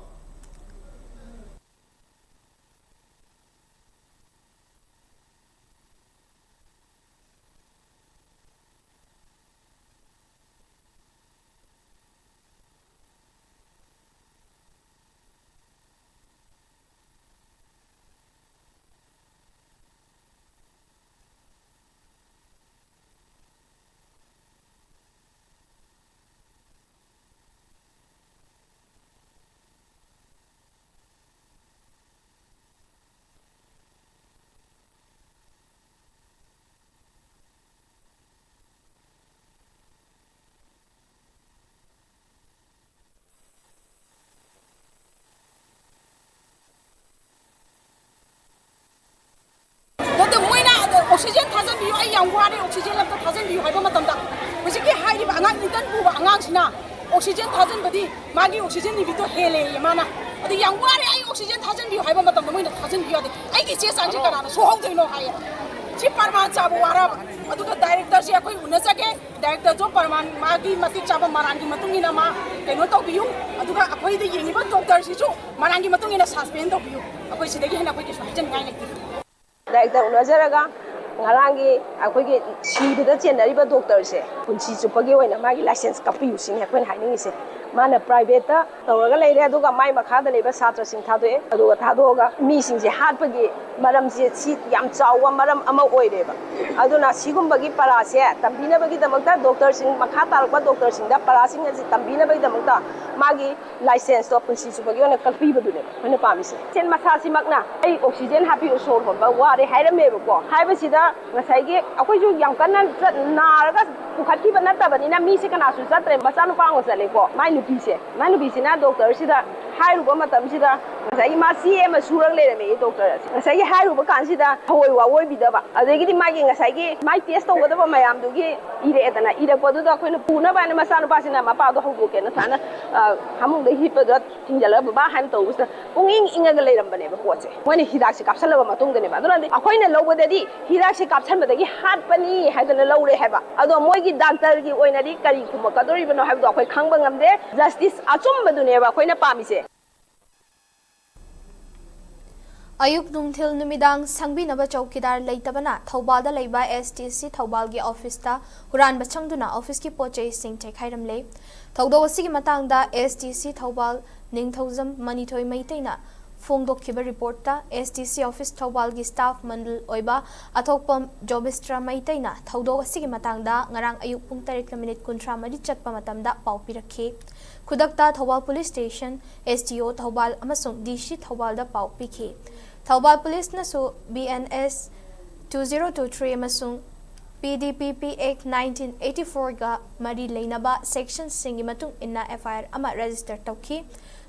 ꯑꯗꯣ ꯃꯣꯏꯅ ꯑꯣꯛꯁꯤꯖꯦꯟ ꯊꯥꯖꯟꯕꯤꯌꯨ, ꯑꯩ ꯌꯥꯝ ꯋꯥꯔꯦ, ꯑꯣꯛꯁꯤꯖꯦꯟ ꯑꯝꯇ ꯊꯥꯖꯟꯕꯤꯌꯨ ꯍꯥꯏꯕ ꯃꯇꯝꯗ, ꯍꯧꯖꯤꯛꯀꯤ ꯍꯥꯏꯔꯤꯕ ꯑꯉꯥꯡ intern ꯄꯨꯕ ꯑꯉꯥꯡꯁꯤꯅ ꯑꯣꯛꯁꯤꯖꯦꯟ ꯊꯥꯖꯟꯕꯗꯤ ꯃꯥꯒꯤ ꯑꯣꯛꯁꯤꯖꯦꯟ limit ꯇꯣ ꯍꯦꯜꯂꯦꯌꯦ ꯃꯥꯅ꯫ ꯑꯗꯨ ꯌꯥꯝ ꯋꯥꯔꯦ, ꯑꯩ ꯑꯣꯛꯁꯤꯖꯦꯟ ꯊꯥꯖꯟꯕꯤꯌꯨ ꯍꯥꯏꯕ ꯃꯇꯝꯗ ꯃꯣꯏꯅ ꯊꯥꯖꯟꯕꯤꯌꯨ ꯌꯥꯗꯦ꯫ ꯑꯩꯒꯤ ꯆꯦ ꯆꯥꯡꯁꯦ ꯀꯅꯥꯅ ꯁꯣꯛꯍꯧꯗꯣꯏꯅꯣ ꯍꯥꯏꯌꯦ꯫ ꯁꯤ ꯄ꯭ꯔꯃꯥꯟ ꯆꯥꯕ ꯋꯥꯔꯕ? ꯑꯗꯨꯒ director ꯁꯦ ꯑꯩꯈꯣꯏ ꯎꯅꯖꯒꯦ, director ꯁꯨ ꯄ꯭ꯔꯃꯥꯟ ꯃꯥꯒꯤ ꯃꯇꯤꯛ ꯆꯥꯕ ꯃꯔꯥꯟꯒꯤ ꯃꯇꯨꯡ ꯏꯟꯅ ꯃꯥ ꯀꯩꯅꯣ ꯇꯧꯕꯤꯌꯨ, ꯑꯗꯨꯒ ꯑꯩꯈꯣꯏꯗ ꯌꯦꯡꯉꯤꯕ ꯗꯣꯛꯇꯔꯁꯤꯁꯨ ꯃꯔꯥꯟꯒꯤ ꯃꯇꯨꯡ ꯏꯟꯅ suspend ꯇꯧꯕꯤꯌꯨ꯫ ꯑꯩꯈꯣꯏ ꯁꯤꯗꯒꯤ ꯍꯦꯟꯅ ꯑꯩꯈꯣꯏ ꯀꯩꯁꯨ ꯍꯥꯏꯖꯅꯤꯡꯉꯥꯏ ꯂꯩꯇꯦ꯫ Director ꯎꯅꯖꯔꯒ ꯉꯔꯥꯡꯒꯤ ꯑꯩꯈꯣꯏꯒꯤ ꯁꯤꯕꯗ ꯆꯦꯟꯅꯔꯤꯕ ꯗꯣꯛꯇꯔꯁꯦ ꯄꯨꯟꯁꯤ ꯆꯨꯞꯄꯒꯤ ꯑꯣꯏꯅ ꯃꯥꯒꯤ license ꯀꯛꯄꯤꯌꯨ ꯁꯤꯅꯤ ꯑꯩꯈꯣꯏꯅ ꯍꯥꯏꯅꯤꯡꯉꯤꯁꯦ꯫ ꯃꯥꯅ private ꯇ ꯇꯧꯔꯒ ꯂꯩꯔꯦ, ꯑꯗꯨꯒ ꯃꯥꯏ ꯃꯈꯥꯗ ꯂꯩꯕ ꯁꯥꯇ꯭ꯔꯁꯤꯡ ꯊꯥꯗꯣꯛꯑꯦ꯫ ꯑꯗꯨꯒ ꯊꯥꯗꯣꯛꯑꯒ ꯃꯤꯁꯤꯡꯁꯦ ꯍꯥꯠꯄꯒꯤ ꯃꯔꯝꯁꯦ ꯁꯤ ꯌꯥꯝ ꯆꯥꯎꯕ ꯃꯔꯝ ꯑꯃ ꯑꯣꯏꯔꯦꯕ꯫ ꯑꯗꯨꯅ ꯁꯤꯒꯨꯝꯕꯒꯤ ꯄꯔꯥꯁꯦ ꯇꯝꯕꯤꯅꯕꯒꯤꯗꯃꯛꯇ, ꯗꯣꯛꯇꯔꯁꯤꯡ, ꯃꯈꯥ ꯇꯥꯔꯛꯄ ꯗꯣꯛꯇꯔꯁꯤꯡꯗ ꯄꯔꯥꯁꯤꯡ ꯑꯁꯤ ꯇꯝꯕꯤꯅꯕꯒꯤꯗꯃꯛꯇ ꯃꯥꯒꯤ license ꯇꯣ ꯄꯨꯟꯁꯤ ꯆꯨꯞꯄꯒꯤ ꯑꯣꯏꯅ ꯀꯛꯄꯤꯕꯗꯨꯅꯦꯕ ꯑꯩꯈꯣꯏꯅ ꯄꯥꯝꯃꯤꯁꯦ꯫ Patient ꯃꯁꯥꯁꯤꯃꯛꯅ "ꯑꯩ ꯑꯣꯛꯁꯤꯖꯦꯟ ꯍꯥꯞꯄꯤꯌꯨ, ꯁꯣꯔ ꯍꯣꯟꯕ ꯋꯥꯔꯦ" ꯍꯥꯏꯔꯝꯃꯦꯕꯀꯣ꯫ ꯍꯥꯏꯕꯁꯤꯗ ꯉꯁꯥꯏꯒꯤ ꯑꯩꯈꯣꯏꯁꯨ ꯌꯥꯝ ꯀꯟꯅ ꯆꯠ-, ꯅꯥꯔꯒ ꯄꯨꯈꯠꯈꯤꯕ ꯅꯠꯇꯕꯅꯤꯅ ꯃꯤꯁꯦ ꯀꯅꯥꯁꯨ ꯆꯠꯇ꯭ꯔꯦ꯫ ꯃꯆꯥꯅꯨꯄꯥ ꯑꯃꯒ ꯆꯠꯂꯦꯀꯣ꯫ ꯃꯥꯏ ꯅꯨꯄꯤꯁꯦ, ꯃꯥꯏ ꯅꯨꯄꯤꯁꯤꯅ ꯗꯣꯛꯇꯔꯁꯤꯗ ꯍꯥꯏꯔꯨꯕ ꯃꯇꯝꯁꯤꯗ ꯉꯁꯥꯏꯒꯤ ꯃꯥ ꯆꯦ ꯑꯃ ꯁꯨꯔꯒ ꯂꯩꯔꯝꯃꯦ ꯗꯣꯛꯇꯔ ꯑꯁꯦ꯫ ꯉꯁꯥꯏꯒꯤ ꯍꯥꯏꯔꯨꯕ ꯀꯥꯟꯁꯤꯗ ꯊꯑꯣꯏ ꯋꯥꯑꯣꯏꯕꯤꯗꯕ, ꯑꯗꯒꯤꯗꯤ ꯃꯥꯒꯤ ꯉꯁꯥꯏꯒꯤ ꯃꯥꯏ ꯇꯦꯁ ꯇꯧꯒꯗꯕ ꯃꯌꯥꯝꯗꯨꯒꯤ ꯏꯔꯛꯑꯦꯗꯅ, ꯏꯔꯛꯄꯗꯨꯗ ꯑꯩꯈꯣꯏꯅ ꯄꯨꯅꯕ ꯍꯥꯏꯅ ꯃꯆꯥꯅꯨꯄꯥꯁꯤꯅ ꯃꯄꯥꯗꯣ ꯍꯧꯗꯣꯛꯀꯦꯅ ꯁꯨꯃꯥꯏꯅ, ꯑ, ꯐꯃꯨꯡꯗ ꯍꯤꯞꯄꯗ ꯊꯤꯡꯖꯤꯜꯂꯒ ꯕꯕꯥ ꯍꯥꯏꯅ ꯇꯧꯕꯁꯤꯗ ꯄꯨꯡ ꯏꯪ ꯏꯪꯉꯒ ꯂꯩꯔꯝꯕꯅꯦꯕ ꯄꯣꯠꯁꯦ꯫ ꯃꯣꯏꯅ ꯍꯤꯗꯥꯛꯁꯦ ꯀꯥꯞꯁꯜꯂꯕ ꯃꯇꯨꯡꯗꯅꯦꯕ꯫ ꯑꯗꯨꯅꯗꯤ ꯑꯩꯈꯣꯏꯅ ꯂꯧꯕꯗꯗꯤ ꯍꯤꯗꯥꯛꯁꯦ ꯀꯥꯞꯁꯟꯕꯗꯒꯤ ꯍꯥꯠꯄꯅꯤ ꯍꯥꯏꯗꯅ ꯂꯧꯔꯦ ꯍꯥꯏꯕ꯫ ꯑꯗꯣ ꯃꯣꯏꯒꯤ ꯗꯥꯛꯇꯔꯒꯤ ꯑꯣꯏꯅꯗꯤ ꯀꯔꯤ ꯈꯨꯝꯃꯛꯀꯗꯣꯔꯤꯕꯅꯣ ꯍꯥꯏꯕꯗꯣ ꯑꯩꯈꯣꯏ ꯈꯪꯕ ꯉꯝꯗꯦ꯫ ꯖꯁꯇꯤꯁ ꯑꯆꯨꯝꯕꯗꯨꯅꯦꯕ ꯑꯩꯈꯣꯏꯅ ꯄꯥꯝꯃꯤꯁꯦ꯫ ꯑꯌꯨꯛ, ꯅꯨꯡꯊꯤꯜ, ꯅꯨꯃꯤꯗꯥꯡ ꯁꯪꯕꯤꯅꯕ ꯆꯧꯀꯤꯗꯥꯔ ꯂꯩꯇꯕꯅ ꯊꯧꯕꯥꯜꯗ ꯂꯩꯕ ꯑꯦꯁ ꯗꯤ ꯁꯤ ꯊꯧꯕꯥꯜꯒꯤ ꯑꯣꯐꯤꯁꯇ ꯍꯨꯔꯥꯟꯕ ꯆꯪꯗꯨꯅ ꯑꯣꯐꯤꯁꯀꯤ ꯄꯣꯠ ꯆꯩꯁꯤꯡ ꯆꯦꯛꯈꯥꯏꯔꯝꯂꯦ꯫ ꯊꯧꯗꯣꯛ ꯑꯁꯤꯒꯤ ꯃꯇꯥꯡꯗ ꯑꯦꯁ ꯗꯤ ꯁꯤ ꯊꯧꯕꯥꯜ ꯅꯤꯡꯊꯧꯖꯝ ꯃꯅꯤꯊꯣꯏ ꯃꯩꯇꯩꯅ ꯐꯣꯡꯗꯣꯛꯈꯤꯕ ꯔꯤꯄꯣꯔꯠꯇ, ꯑꯦꯁ ꯗꯤ ꯁꯤ ꯑꯣꯐꯤꯁ ꯊꯧꯕꯥꯜꯒꯤ ꯁ꯭ꯇꯥꯐ ꯃꯟꯗꯜ ꯑꯣꯏꯕ ꯑꯊꯣꯛꯄꯝ ꯖꯣꯕꯤꯁꯇ꯭ꯔ ꯃꯩꯇꯩꯅ ꯊꯧꯗꯣꯛ ꯑꯁꯤꯒꯤ ꯃꯇꯥꯡꯗ ꯉꯔꯥꯡ ꯑꯌꯨꯛ ꯄꯨꯡ ꯇꯔꯦꯠꯀ ꯃꯤꯅꯤꯠ ꯀꯨꯟꯊ꯭ꯔꯥ ꯃꯔꯤ ꯆꯠꯄ ꯃꯇꯝꯗ ꯄꯥꯎ ꯄꯤꯔꯛꯈꯤ꯫ ꯈꯨꯗꯛꯇ Thoubal police station S D O Thoubal ꯑꯃꯁꯨꯡ ꯗꯤ ꯁꯤ ꯊꯧꯕꯥꯜꯗ ꯄꯥꯎ ꯄꯤꯈꯤ꯫ ꯊꯧꯕꯥꯜ ꯄꯨꯂꯤꯁꯅꯁꯨ B N S two zero two three ꯑꯃꯁꯨꯡ ꯄꯤ ꯗꯤ ꯄꯤ ꯄꯤ ꯑꯦꯛ ꯅꯥꯏꯟꯇꯤꯟ ꯑꯩꯠꯇꯤ ꯐꯣꯔꯒ ꯃꯔꯤ ꯂꯩꯅꯕ ꯁꯦꯛꯁꯟꯁꯤꯡꯒꯤ ꯃꯇꯨꯡ ꯏꯟꯅ ꯑꯦꯐ ꯑꯥꯏ ꯑꯥꯔ ꯑꯃ ꯔꯦꯖꯤꯁꯇꯔ ꯇꯧꯈꯤ꯫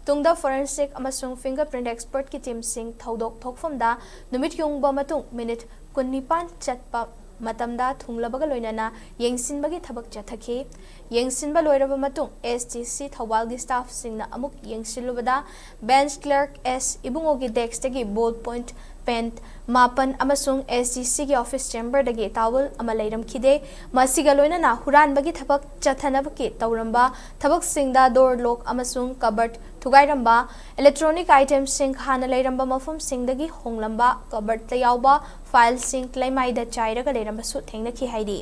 ꯇꯨꯡꯗ ꯐꯣꯔꯦꯟꯁꯤꯛ ꯑꯃꯁꯨꯡ ꯐꯤꯡꯒꯔ ꯄ꯭ꯔꯤꯟꯠ ꯑꯦꯛꯁꯄꯔꯠꯀꯤ ꯇꯤꯝꯁꯤꯡ ꯊꯧꯗꯣꯛ ꯊꯣꯛꯐꯝꯗ ꯅꯨꯃꯤꯠ ꯌꯨꯡꯕ ꯃꯇꯨꯡ ꯃꯤꯅꯤꯠ ꯀꯨꯟꯅꯤꯄꯥꯟ ꯆꯠꯄ ꯃꯇꯝꯗ ꯊꯨꯡꯂꯕꯒ ꯂꯣꯏꯅꯅ ꯌꯦꯡꯁꯤꯟꯕꯒꯤ ꯊꯕꯛ ꯆꯠꯊꯈꯤ꯫ ꯌꯦꯡꯁꯤꯟꯕ ꯂꯣꯏꯔꯕ ꯃꯇꯨꯡ ꯑꯦꯁ ꯗꯤ ꯁꯤ ꯊꯧꯕꯥꯜꯒꯤ ꯁ꯭ꯇꯥꯐꯁꯤꯡꯅ ꯑꯃꯨꯛ ꯌꯦꯡꯁꯤꯜꯂꯨꯕꯗ ꯕꯦꯟꯆ ꯀ꯭ꯂꯔꯛ ꯑꯦꯁ ꯏꯕꯨꯡꯉꯣꯒꯤ ꯗꯦꯛꯁꯇꯒꯤ ꯕꯣꯜ ꯄꯣꯏꯟꯠ ꯄꯦꯟ ꯃꯥꯄꯟ ꯑꯃꯁꯨꯡ ꯑꯦꯁ ꯗꯤ ꯁꯤꯒꯤ ꯑꯣꯐꯤꯁ ꯆꯦꯝꯕꯔꯗꯒꯤ ꯇꯥꯋꯜ ꯑꯃ ꯂꯩꯔꯝꯈꯤꯗꯦ꯫ ꯃꯁꯤꯒ ꯂꯣꯏꯅꯅ ꯍꯨꯔꯥꯟꯕꯒꯤ ꯊꯕꯛ ꯆꯠꯊꯅꯕꯒꯤ ꯇꯧꯔꯝꯕ ꯊꯕꯛꯁꯤꯡꯗ ꯗꯣꯔ ꯂꯣꯛ ꯑꯃꯁꯨꯡ ꯀꯕꯔꯠ ꯊꯨꯒꯥꯏꯔꯝꯕ, ꯏꯂꯦꯛꯇ꯭ꯔꯣꯅꯤꯛ ꯑꯥꯏꯇꯦꯝꯁꯤꯡ ꯍꯥꯟꯅ ꯂꯩꯔꯝꯕ ꯃꯐꯝꯁꯤꯡꯗꯒꯤ ꯍꯣꯡꯂꯝꯕ, ꯀꯕꯔꯠꯇ ꯌꯥꯎꯕ ꯐꯥꯏꯜꯁꯤꯡ ꯂꯩꯃꯥꯏꯗ ꯆꯥꯏꯔꯒ ꯂꯩꯔꯝꯕꯁꯨ ꯊꯦꯡꯅꯈꯤ ꯍꯥꯏꯔꯤ꯫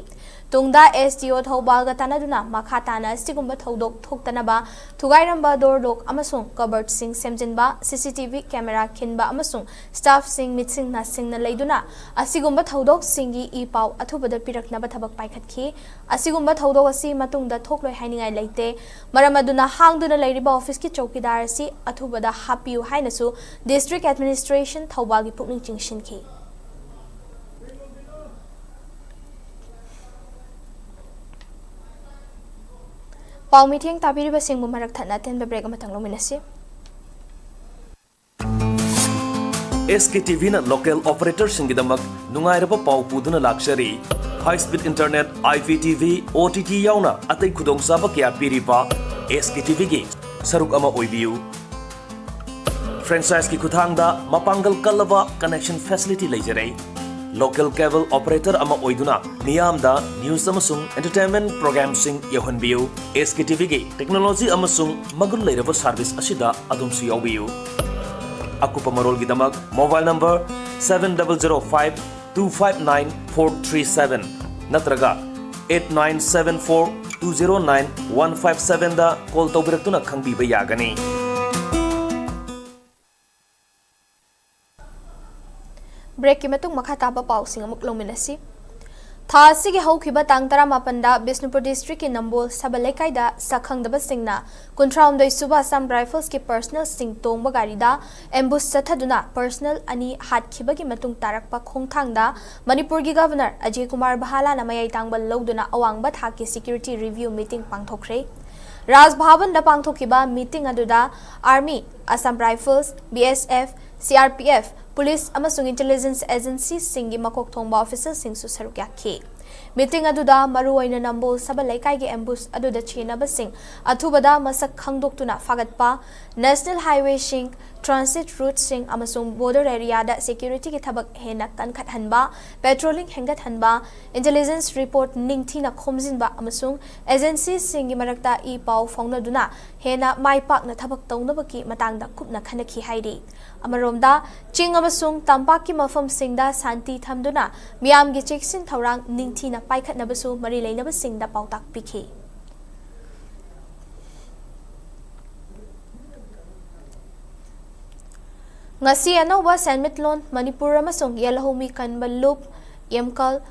ꯇꯨꯡꯗ ꯑꯦꯁ ꯗꯤ ꯑꯣ ꯊꯧꯕꯥꯜꯒ ꯇꯥꯟꯅꯗꯨꯅ ꯃꯈꯥ ꯇꯥꯅ ꯑꯁꯤꯒꯨꯝꯕ ꯊꯧꯗꯣꯛ ꯊꯣꯛꯇꯅꯕ ꯊꯨꯒꯥꯏꯔꯝꯕ ꯗꯣꯔ ꯂꯣꯛ ꯑꯃꯁꯨꯡ ꯀꯕꯔꯠꯁꯤꯡ ꯁꯦꯝꯖꯤꯟꯕ, ꯁꯤ ꯁꯤ ꯇꯤ ꯚꯤ ꯀꯦꯃꯦꯔꯥ ꯈꯤꯟꯕ ꯑꯃꯁꯨꯡ ꯁ꯭ꯇꯥꯐꯁꯤꯡ ꯃꯤꯠꯁꯤꯡ ꯅꯥꯁꯤꯡꯅ ꯂꯩꯗꯨꯅ ꯑꯁꯤꯒꯨꯝꯕ ꯊꯧꯗꯣꯛꯁꯤꯡꯒꯤ ꯏ ꯄꯥꯎ ꯑꯊꯨꯕꯗ ꯄꯤꯔꯛꯅꯕ ꯊꯕꯛ ꯄꯥꯏꯈꯠꯈꯤ꯫ ꯑꯁꯤꯒꯨꯝꯕ ꯊꯧꯗꯣꯛ ꯑꯁꯤ ꯃꯇꯨꯡꯗ ꯊꯣꯛꯂꯣꯏ ꯍꯥꯏꯅꯤꯡꯉꯥꯏ ꯂꯩꯇꯦ꯫ ꯃꯔꯝ ꯑꯗꯨꯅ ꯍꯥꯡꯗꯨꯅ ꯂꯩꯔꯤꯕ ꯑꯣꯐꯤꯁꯀꯤ ꯆꯧꯀꯤꯗꯥꯔ ꯑꯁꯤ ꯑꯊꯨꯕꯗ ꯍꯥꯞꯄꯤꯌꯨ ꯍꯥꯏꯅꯁꯨ ꯗꯤꯁꯇ꯭ꯔꯤꯛ ꯑꯦꯗꯃꯤꯅꯤꯁꯇ꯭ꯔꯦꯁꯟ ꯊꯧꯕꯥꯜꯒꯤ ꯄꯨꯛꯅꯤꯡ ꯆꯤꯡꯁꯤꯟꯈꯤ꯫ ꯄꯥꯎ ꯃꯤꯠꯌꯦꯡ ꯇꯥꯕꯤꯔꯤꯕꯁꯤꯡꯕꯨ ꯃꯔꯛ ꯊꯠꯅ ꯑꯇꯦꯟꯕ ꯕ꯭ꯔꯦꯛ ꯑꯃꯇꯪ ꯂꯧꯃꯤꯟꯅꯁꯤ꯫ ꯑꯦꯁ ꯀꯦ ꯇꯤ ꯚꯤꯅ ꯂꯣꯀꯦꯜ ꯑꯣꯄꯔꯦꯇꯔꯁꯤꯡꯒꯤꯗꯃꯛ ꯅꯨꯡꯉꯥꯏꯔꯕ ꯄꯥꯎ ꯄꯨꯗꯨꯅ ꯂꯥꯛꯆꯔꯤ꯫ High speed internet, I P T V, O T T ꯌꯥꯎꯅ ꯑꯇꯩ ꯈꯨꯗꯣꯡꯆꯥꯕ ꯀꯌꯥ ꯄꯤꯔꯤꯕ ꯑꯦꯁ ꯀꯦ ꯇꯤ ꯚꯤꯒꯤ ꯁꯔꯨꯛ ꯑꯃ ꯑꯣꯏꯕꯤꯌꯨ꯫ ꯐ꯭ꯔꯦꯟꯆꯥꯏꯖꯀꯤ ꯈꯨꯠꯊꯥꯡꯗ ꯃꯄꯥꯡꯒꯜ ꯀꯜꯂꯕ ꯀꯅꯦꯛꯁꯟ ꯐꯦꯁꯤꯂꯤꯇꯤ ꯂꯩꯖꯔꯦ꯫ ꯂꯣꯀꯦꯜ ꯀꯦꯕꯜ ꯑꯣꯄꯔꯦꯇꯔ ꯑꯃ ꯑꯣꯏꯗꯨꯅ ꯃꯤꯌꯥꯝꯗ ꯅ꯭ꯌꯨꯁ ꯑꯃꯁꯨꯡ ꯑꯦꯟꯇꯔꯇꯦꯟꯃꯦꯟ ꯄ꯭ꯔꯣꯒ꯭ꯔꯥꯝꯁꯤꯡ ꯌꯧꯍꯟꯕꯤꯌꯨ꯫ ꯑꯦꯁ ꯀꯦ ꯇꯤ ꯚꯤꯒꯤ ꯇꯦꯛꯅꯣꯂꯣꯖꯤ ꯑꯃꯁꯨꯡ ꯃꯒꯨꯟ ꯂꯩꯔꯕ ꯁꯔꯚꯤꯁ ꯑꯁꯤꯗ ꯑꯗꯣꯝꯁꯨ ꯌꯥꯎꯕꯤꯌꯨ꯫ ꯑꯀꯨꯞꯄ ꯃꯔꯣꯜꯒꯤꯗꯃꯛ mobile number seven double zero five two five nine four three seven ꯅꯠꯇ꯭ꯔꯒ eight nine seven four two zero nine one five sevenꯗ ꯀꯣꯜ ꯇꯧꯕꯤꯔꯛꯇꯨꯅ ꯈꯪꯕꯤꯕ ꯌꯥꯒꯅꯤ꯫ ꯕ꯭ꯔꯦꯛꯀꯤ ꯃꯇꯨꯡ ꯃꯈꯥ ꯇꯥꯕ ꯄꯥꯎꯁꯤꯡ ꯑꯃꯨꯛ ꯂꯧꯃꯤꯟꯅꯁꯤ꯫ ꯊꯥ ꯑꯁꯤꯒꯤ ꯍꯧꯈꯤꯕ ꯇꯥꯡ ꯇꯔꯥꯃꯥꯄꯟꯗ ꯕꯤꯁꯅꯨꯄꯨꯔ ꯗꯤꯁꯇ꯭ꯔꯤꯛꯀꯤ ꯅꯝꯕꯣꯜ ꯁꯕ ꯂꯩꯀꯥꯏꯗ ꯁꯛꯈꯪꯗꯕꯁꯤꯡꯅ ꯀꯨꯟꯊ꯭ꯔꯥꯍꯨꯝꯗꯣꯏ ꯁꯨꯕ ꯑꯁꯥꯝ ꯔꯥꯏꯐꯜꯁꯀꯤ ꯄꯔꯁꯅꯦꯜꯁꯤꯡ ꯇꯣꯡꯕ ꯒꯥꯔꯤꯗ ꯑꯦꯝꯕꯨꯁ ꯆꯠꯊꯗꯨꯅ ꯄꯔꯁꯅꯦꯜ ꯑꯅꯤ ꯍꯥꯠꯈꯤꯕꯒꯤ ꯃꯇꯨꯡ ꯇꯥꯔꯛꯄ ꯈꯣꯡꯊꯥꯡꯗ ꯃꯅꯤꯄꯨꯔꯒꯤ ꯒꯚꯔꯅꯔ ꯑꯖꯌ ꯀꯨꯃꯥꯔ ꯚꯥꯂꯥꯅ ꯃꯌꯥꯏ ꯇꯥꯡꯕ ꯂꯧꯗꯨꯅ ꯑꯋꯥꯡꯕ ꯊꯥꯛꯀꯤ ꯁꯦꯀ꯭ꯌꯨꯔꯤꯇꯤ ꯔꯤꯚ꯭ꯌꯨ ꯃꯤꯇꯤꯡ ꯄꯥꯡꯊꯣꯛꯈ꯭ꯔꯦ꯫ ꯔꯥꯖ ꯚꯕꯟꯗ ꯄꯥꯡꯊꯣꯛꯈꯤꯕ ꯃꯤꯇꯤꯡ ꯑꯗꯨꯗ army, Assam rifles, B S F, C R P F, police ꯑꯃꯁꯨꯡ ꯏꯟꯇꯦꯂꯤꯖꯦꯟꯁ ꯑꯦꯖꯦꯟꯁꯤꯁꯤꯡꯒꯤ ꯃꯀꯣꯛ ꯊꯣꯡꯕ ꯑꯣꯐꯤꯁꯔꯁꯤꯡꯁꯨ ꯁꯔꯨꯛ ꯌꯥꯈꯤ꯫ ꯃꯤꯇꯤꯡ ꯑꯗꯨꯗ ꯃꯔꯨꯑꯣꯏꯅ ꯅꯝꯕꯣꯜ ꯁꯕ ꯂꯩꯀꯥꯏꯒꯤ ꯑꯦꯝꯕꯨꯁ ꯑꯗꯨꯗ ꯆꯦꯟꯅꯕꯁꯤꯡ ꯑꯊꯨꯕꯗ ꯃꯁꯛ ꯈꯪꯗꯣꯛꯇꯨꯅ ꯐꯥꯒꯠꯄ, ꯅꯦꯁꯅꯦꯜ ꯍꯥꯏꯋꯦꯁꯤꯡ, ꯇ꯭ꯔꯥꯟꯁꯤꯠ ꯔꯨꯠꯁꯤꯡ ꯑꯃꯁꯨꯡ ꯕꯣꯔꯗꯔ ꯑꯦꯔꯤꯌꯥꯗ ꯁꯦꯀ꯭ꯌꯨꯔꯤꯇꯤꯒꯤ ꯊꯕꯛ ꯍꯦꯟꯅ ꯀꯟꯈꯠꯍꯟꯕ, ꯄꯦꯇ꯭ꯔꯣꯂꯤꯡ ꯍꯦꯟꯒꯠꯍꯟꯕ, ꯏꯟꯇꯦꯂꯤꯖꯦꯟꯁ ꯔꯤꯄꯣꯔꯠ ꯅꯤꯡꯊꯤꯅ ꯈꯣꯝꯖꯤꯟꯕ ꯑꯃꯁꯨꯡ ꯑꯦꯖꯦꯟꯁꯤꯁꯤꯡꯒꯤ ꯃꯔꯛꯇ ꯏ ꯄꯥꯎ ꯐꯥꯎꯅꯗꯨꯅ ꯍꯦꯟꯅ ꯃꯥꯏ ꯄꯥꯛꯅ ꯊꯕꯛ ꯇꯧꯅꯕꯒꯤ ꯃꯇꯥꯡꯗ ꯀꯨꯞꯅ ꯈꯟꯅꯈꯤ ꯍꯥꯏꯔꯤ꯫ ꯑꯃꯔꯣꯝꯗ, ꯆꯤꯡ ꯑꯃꯁꯨꯡ ꯇꯝꯄꯥꯛꯀꯤ ꯃꯐꯝꯁꯤꯡꯗ ꯁꯥꯟꯇꯤ ꯊꯝꯗꯨꯅ ꯃꯤꯌꯥꯝꯒꯤ ꯆꯦꯛꯁꯤꯟ ꯊꯧꯔꯥꯡ ꯅꯤꯡꯊꯤꯅ ꯄꯥꯏꯈꯠꯅꯕꯁꯨ ꯃꯔꯤ ꯂꯩꯅꯕꯁꯤꯡꯗ ꯄꯥꯎꯇꯥꯛ ꯄꯤꯈꯤ꯫ ꯉꯁꯤ ꯑꯅꯧꯕ ꯁꯦꯟꯃꯤꯠꯂꯣꯟ ꯃꯅꯤꯄꯨꯔ ꯑꯃꯁꯨꯡ ꯌꯦꯜꯍꯧꯃꯤ ꯀꯟꯕ ꯂꯨꯞ, ꯌꯦꯝꯀꯜ,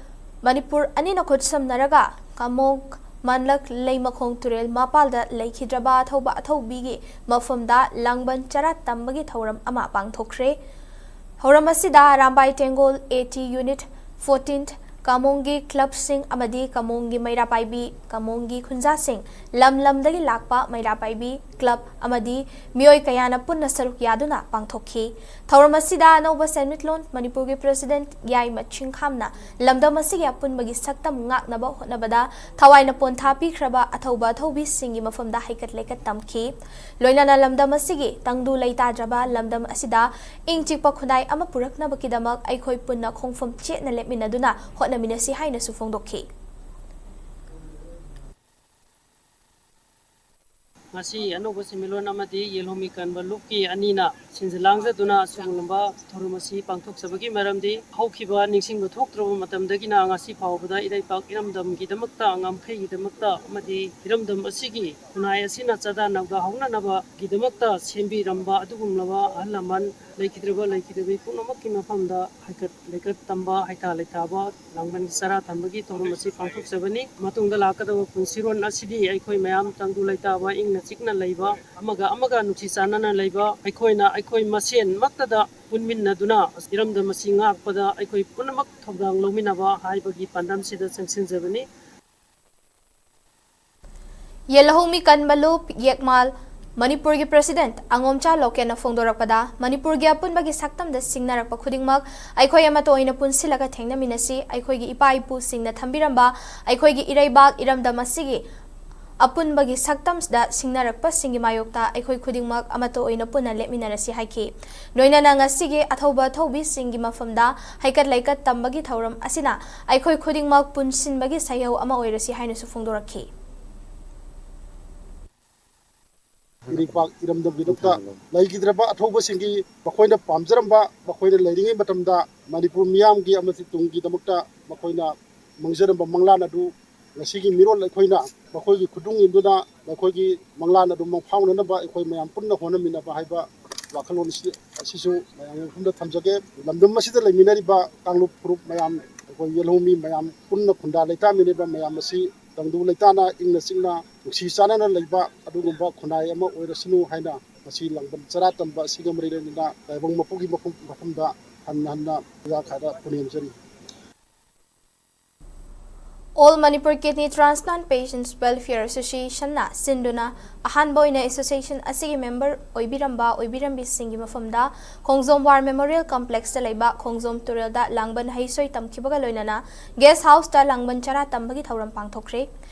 ꯃꯅꯤꯄꯨꯔ ꯑꯅꯤꯅ ꯈꯨꯠꯁꯝꯅꯔꯒ ꯀꯃꯣꯡ, ꯃꯥꯟꯂꯛ, ꯂꯩꯃꯈꯣꯡ ꯇꯨꯔꯦꯜ ꯃꯄꯥꯜꯗ ꯂꯩꯈꯤꯗ꯭ꯔꯕ ꯑꯊꯧꯕ ꯑꯊꯧꯕꯤꯒꯤ ꯃꯐꯝꯗ ꯂꯥꯡꯕꯟ ꯆꯔꯥ ꯇꯝꯕꯒꯤ ꯊꯧꯔꯝ ꯑꯃ ꯄꯥꯡꯊꯣꯛꯈ꯭ꯔꯦ꯫ ꯊꯧꯔꯝ ꯑꯁꯤꯗ Arambai Tenggol, A T unit fourteen, ꯀꯥꯃꯣꯡꯒꯤ ꯀ꯭ꯂꯕꯁꯤꯡ ꯑꯃꯗꯤ ꯀꯥꯃꯣꯡꯒꯤ ꯃꯩꯔꯥ ꯄꯥꯏꯕꯤ, ꯀꯥꯃꯣꯡꯒꯤ ꯈꯨꯟꯖꯥꯁꯤꯡ, ꯂꯝ ꯂꯝꯗꯒꯤ ꯂꯥꯛꯄ ꯃꯩꯔꯥ ꯄꯥꯏꯕꯤ, ꯀ꯭ꯂꯕ ꯑꯃꯗꯤ ꯃꯤꯑꯣꯏ ꯀꯌꯥꯅ ꯄꯨꯟꯅ ꯁꯔꯨꯛ ꯌꯥꯗꯨꯅ ꯄꯥꯡꯊꯣꯛꯈꯤ꯫ ꯊꯧꯔꯝ ꯑꯁꯤꯗ ꯑꯅꯧꯕ ꯁꯦꯟꯃꯤꯠꯂꯣꯟ ꯃꯅꯤꯄꯨꯔꯒꯤ ꯄ꯭ꯔꯁꯤꯗꯦꯟꯠ ꯌꯥꯏꯃ ꯆꯤꯡꯈꯥꯝꯅ ꯂꯝꯗꯝ ꯑꯁꯤꯒꯤ ꯑꯄꯨꯟꯕꯒꯤ ꯁꯛꯇꯝ ꯉꯥꯛꯅꯕ ꯍꯣꯠꯅꯕꯗ ꯊꯋꯥꯏꯅ ꯄꯣꯟꯊꯥ ꯄꯤꯈ꯭ꯔꯕ ꯑꯊꯧꯕ ꯑꯊꯧꯕꯤꯁꯤꯡꯒꯤ ꯃꯐꯝꯗ ꯍꯩꯀꯠ ꯂꯩꯀꯠ ꯇꯝꯈꯤ꯫ ꯂꯣꯏꯅꯅ ꯂꯝꯗꯝ ꯑꯁꯤꯒꯤ ꯇꯪꯗꯨ ꯂꯩꯇꯥꯗ꯭ꯔꯕ ꯂꯝꯗꯝ ꯑꯁꯤꯗ ꯏꯪ ꯆꯤꯛꯄ ꯈꯨꯟꯅꯥꯏ ꯑꯃ ꯄꯨꯔꯛꯅꯕꯒꯤꯗꯃꯛ ꯑꯩꯈꯣꯏ ꯄꯨꯟꯅ ꯈꯣꯡꯐꯝ ꯆꯦꯠꯅ ꯂꯦꯞꯃꯤꯟꯅꯗꯨꯅ ꯍꯣꯠꯅꯃꯤꯟꯅꯁꯤ ꯍꯥꯏꯅꯁꯨ ꯐꯣꯡꯗꯣꯛꯈꯤ꯫ ꯉꯁꯤ ꯑꯅꯧꯕ ꯁꯦꯟꯃꯤꯠꯂꯣꯟ ꯑꯃꯗꯤ ꯌꯦꯜꯍꯧꯃꯤ ꯀꯟꯕ ꯂꯨꯞꯀꯤ ꯑꯅꯤꯅ ꯁꯤꯟꯖ ꯂꯥꯡꯖꯗꯨꯅ ꯑꯁꯤꯒꯨꯝꯂꯕ ꯊꯧꯔꯝ ꯑꯁꯤ ꯄꯥꯡꯊꯣꯛꯆꯕꯒꯤ ꯃꯔꯝꯗꯤ ꯍꯧꯈꯤꯕ ꯅꯤꯡꯁꯤꯡꯕ ꯊꯣꯛꯇ꯭ꯔꯕ ꯃꯇꯝꯗꯒꯤꯅ ꯉꯁꯤ ꯐꯥꯎꯕꯗ ꯏꯔꯩꯄꯥꯛ ꯏꯔꯝꯗꯝꯒꯤꯗꯃꯛꯇ, ꯉꯝꯈꯩꯒꯤꯗꯃꯛꯇ ꯑꯃꯗꯤ ꯏꯔꯝꯗꯝ ꯑꯁꯤꯒꯤ ꯈꯨꯟꯅꯥꯏ ꯑꯁꯤꯅ ꯆꯥꯗꯥ ꯅꯧꯗꯥ ꯍꯧꯅꯅꯕꯒꯤꯗꯃꯛꯇ ꯁꯦꯝꯕꯤꯔꯝꯕ ꯑꯗꯨꯒꯨꯝꯂꯕ ꯑꯍꯜ ꯂꯃꯟ, ꯂꯩꯈꯤꯗ꯭ꯔꯕ ꯂꯩꯈꯤꯗꯕ ꯄꯨꯝꯅꯃꯛꯀꯤ ꯃꯐꯝꯗ ꯍꯩꯀꯠ ꯂꯩꯀꯠ ꯇꯝꯕ, ꯍꯩꯊꯥ ꯂꯩꯊꯥꯕ, ꯂꯥꯡꯕꯟ ꯆꯔꯥ ꯊꯝꯕꯒꯤ ꯊꯧꯔꯝ ꯑꯁꯤ ꯄꯥꯡꯊꯣꯛꯆꯕꯅꯤ꯫ ꯃꯇꯨꯡꯗ ꯂꯥꯛꯀꯗꯕ ꯄꯨꯟꯁꯤꯔꯣꯟ ꯑꯁꯤꯗꯤ ꯑꯩꯈꯣꯏ ꯃꯌꯥꯝ ꯇꯪꯗꯨ ꯂꯩꯇꯥꯕ, ꯏꯪꯅ ꯆꯤꯛꯅ ꯂꯩꯕ, ꯑꯃꯒ ꯑꯃꯒ ꯅꯨꯡꯁꯤ ꯆꯥꯟꯅꯅ ꯂꯩꯕ, ꯑꯩꯈꯣꯏꯅ ꯑꯩꯈꯣꯏ ꯃꯁꯦꯟꯃꯛꯇꯗ ꯄꯨꯟꯃꯤꯟꯅꯗꯨꯅ ꯏꯔꯝꯗꯝ ꯑꯁꯤ ꯉꯥꯛꯄꯗ ꯑꯩꯈꯣꯏ ꯄꯨꯝꯅꯃꯛ ꯊꯧꯗꯥꯡ ꯂꯧꯃꯤꯟꯅꯕ ꯍꯥꯏꯕꯒꯤ ꯄꯥꯟꯗꯝꯁꯤꯗ ꯆꯪꯁꯤꯟꯖꯕꯅꯤ꯫ ꯌꯦꯜꯍꯧꯃꯤ ꯀꯟꯕ ꯂꯨꯞ ꯌꯦꯛꯃꯥꯜ ꯃꯅꯤꯄꯨꯔꯒꯤ ꯄ꯭ꯔꯁꯤꯗꯦꯟꯠ ꯑꯉꯣꯝꯆꯥ ꯂꯣꯀꯦꯟꯅ ꯐꯣꯡꯗꯣꯔꯛꯄꯗ, ꯃꯅꯤꯄꯨꯔꯒꯤ ꯑꯄꯨꯟꯕꯒꯤ ꯁꯛꯇꯝꯗ ꯁꯤꯡꯅꯔꯛꯄ ꯈꯨꯗꯤꯡꯃꯛ ꯑꯩꯈꯣꯏ ꯑꯃꯠꯇ ꯑꯣꯏꯅ ꯄꯨꯟꯁꯤꯜꯂꯒ ꯊꯦꯡꯅꯃꯤꯟꯅꯁꯤ꯫ ꯑꯩꯈꯣꯏꯒꯤ ꯏꯄꯥ ꯏꯄꯨꯁꯤꯡꯅ ꯊꯝꯕꯤꯔꯝꯕ ꯑꯩꯈꯣꯏꯒꯤ ꯏꯔꯩꯕꯥꯛ ꯏꯔꯝꯗꯝ ꯑꯁꯤꯒꯤ ꯑꯄꯨꯟꯕꯒꯤ ꯁꯛꯇꯝꯁꯤꯗ ꯁꯤꯡꯅꯔꯛꯄꯁꯤꯡꯒꯤ ꯃꯥꯌꯣꯛꯇ ꯑꯩꯈꯣꯏ ꯈꯨꯗꯤꯡꯃꯛ ꯑꯃꯠꯇ ꯑꯣꯏꯅ ꯄꯨꯟꯅ ꯂꯦꯞꯃꯤꯟꯅꯔꯁꯤ ꯍꯥꯏꯈꯤ꯫ ꯂꯣꯏꯅꯅ ꯉꯁꯤꯒꯤ ꯑꯊꯧꯕ ꯑꯊꯧꯕꯤꯁꯤꯡꯒꯤ ꯃꯐꯝꯗ ꯍꯩꯀꯠ ꯂꯩꯀꯠ ꯇꯝꯕꯒꯤ ꯊꯧꯔꯝ ꯑꯁꯤꯅ ꯑꯩꯈꯣꯏ ꯈꯨꯗꯤꯡꯃꯛ ꯄꯨꯟꯁꯤꯟꯕꯒꯤ ꯁꯩꯍꯧ ꯑꯃ ꯑꯣꯏꯔꯁꯤ ꯍꯥꯏꯅꯁꯨ ꯐꯣꯡꯗꯣꯔꯛꯈꯤ꯫ ꯏꯔꯩꯄꯥꯛ ꯏꯔꯝꯗꯝꯒꯤꯗꯃꯛꯇ ꯂꯩꯈꯤꯗ꯭ꯔꯕ ꯑꯊꯧꯕꯁꯤꯡꯒꯤ ꯃꯈꯣꯏꯅ ꯄꯥꯝꯖꯔꯝꯕ, ꯃꯈꯣꯏꯅ ꯂꯩꯔꯤꯉꯩ ꯃꯇꯝꯗ ꯃꯅꯤꯄꯨꯔ ꯃꯤꯌꯥꯝꯒꯤ ꯑꯃꯗꯤ ꯇꯨꯡꯒꯤꯗꯃꯛꯇ ꯃꯈꯣꯏꯅ ꯃꯪꯖꯔꯝꯕ ꯃꯪꯂꯥꯟ ꯑꯗꯨ ꯉꯁꯤꯒꯤ ꯃꯤꯔꯣꯜ ꯑꯩꯈꯣꯏꯅ ꯃꯈꯣꯏꯒꯤ ꯈꯨꯗꯨꯡ ꯏꯟꯗꯨꯅ ꯃꯈꯣꯏꯒꯤ ꯃꯪꯂꯥꯟ ꯑꯗꯨ ꯃꯪꯐꯥꯎꯅꯅꯕ ꯑꯩꯈꯣꯏ ꯃꯌꯥꯝ ꯄꯨꯟꯅ ꯍꯣꯠꯅꯃꯤꯟꯅꯕ ꯍꯥꯏꯕ ꯋꯥꯈꯜꯂꯣꯟ ꯑꯁꯤ, ꯑꯁꯤꯁꯨ ꯃꯌꯥꯝꯒꯤ ꯃꯐꯝꯗ ꯊꯝꯖꯒꯦ꯫ ꯂꯝꯗꯝ ꯑꯁꯤꯗ ꯂꯩꯃꯤꯟꯅꯔꯤꯕ ꯀꯥꯡꯂꯨꯞ ꯐꯨꯔꯨꯞ ꯃꯌꯥꯝ, ꯑꯩꯈꯣꯏ ꯌꯦꯜꯍꯧꯃꯤ ꯃꯌꯥꯝ ꯄꯨꯟꯅ ꯈꯨꯟꯗꯥ ꯂꯩꯇꯥꯃꯤꯟꯅꯔꯤꯕ ꯃꯌꯥꯝ ꯑꯁꯤ ꯇꯪꯗꯨ ꯂꯩꯇꯥꯅ ꯏꯪꯅ ꯆꯤꯛꯅ ꯅꯨꯡꯁꯤ ꯆꯥꯟꯅꯅ ꯂꯩꯕ ꯑꯗꯨꯒꯨꯝꯕ ꯈꯨꯟꯅꯥꯏ ꯑꯃ ꯑꯣꯏꯔꯁꯅꯨ ꯍꯥꯏꯅ ꯉꯁꯤ ꯂꯥꯡꯕꯟ ꯆꯔꯥ ꯇꯝꯕ ꯑꯁꯤꯒ ꯃꯔꯤ ꯂꯩꯅꯅ ꯇꯥꯏꯕꯪ ꯃꯄꯨꯒꯤ ꯃꯐꯝ, ꯃꯐꯝꯗ ꯍꯟꯅ ꯍꯟꯅ ꯄꯨꯖꯥ ꯈꯥꯗ ꯄꯨꯅꯦꯝꯖꯔꯤ꯫ All Manipur Kidney Transplant Patients Welfare Association ꯅ ꯁꯤꯟꯗꯨꯅ ꯑꯍꯥꯟꯕ ꯑꯣꯏꯅ association ꯑꯁꯤꯒꯤ member ꯑꯣꯏꯕꯤꯔꯝꯕ ꯑꯣꯏꯕꯤꯔꯝꯕꯤꯁꯤꯡꯒꯤ ꯃꯐꯝꯗ ꯈꯣꯡꯖꯣꯝ War Memorial Complex ꯇ ꯂꯩꯕ ꯈꯣꯡꯖꯣꯝ ꯇꯨꯔꯦꯜꯗ ꯂꯥꯡꯕꯟ ꯍꯩꯁꯣꯏ ꯇꯝꯈꯤꯕꯒ ꯂꯣꯏꯅꯅ guest house ꯇ ꯂꯥꯡꯕꯟ ꯆꯔꯥ ꯇꯝꯕꯒꯤ ꯊꯧꯔꯝ ꯄꯥꯡꯊꯣꯛꯈ꯭ꯔꯦ꯫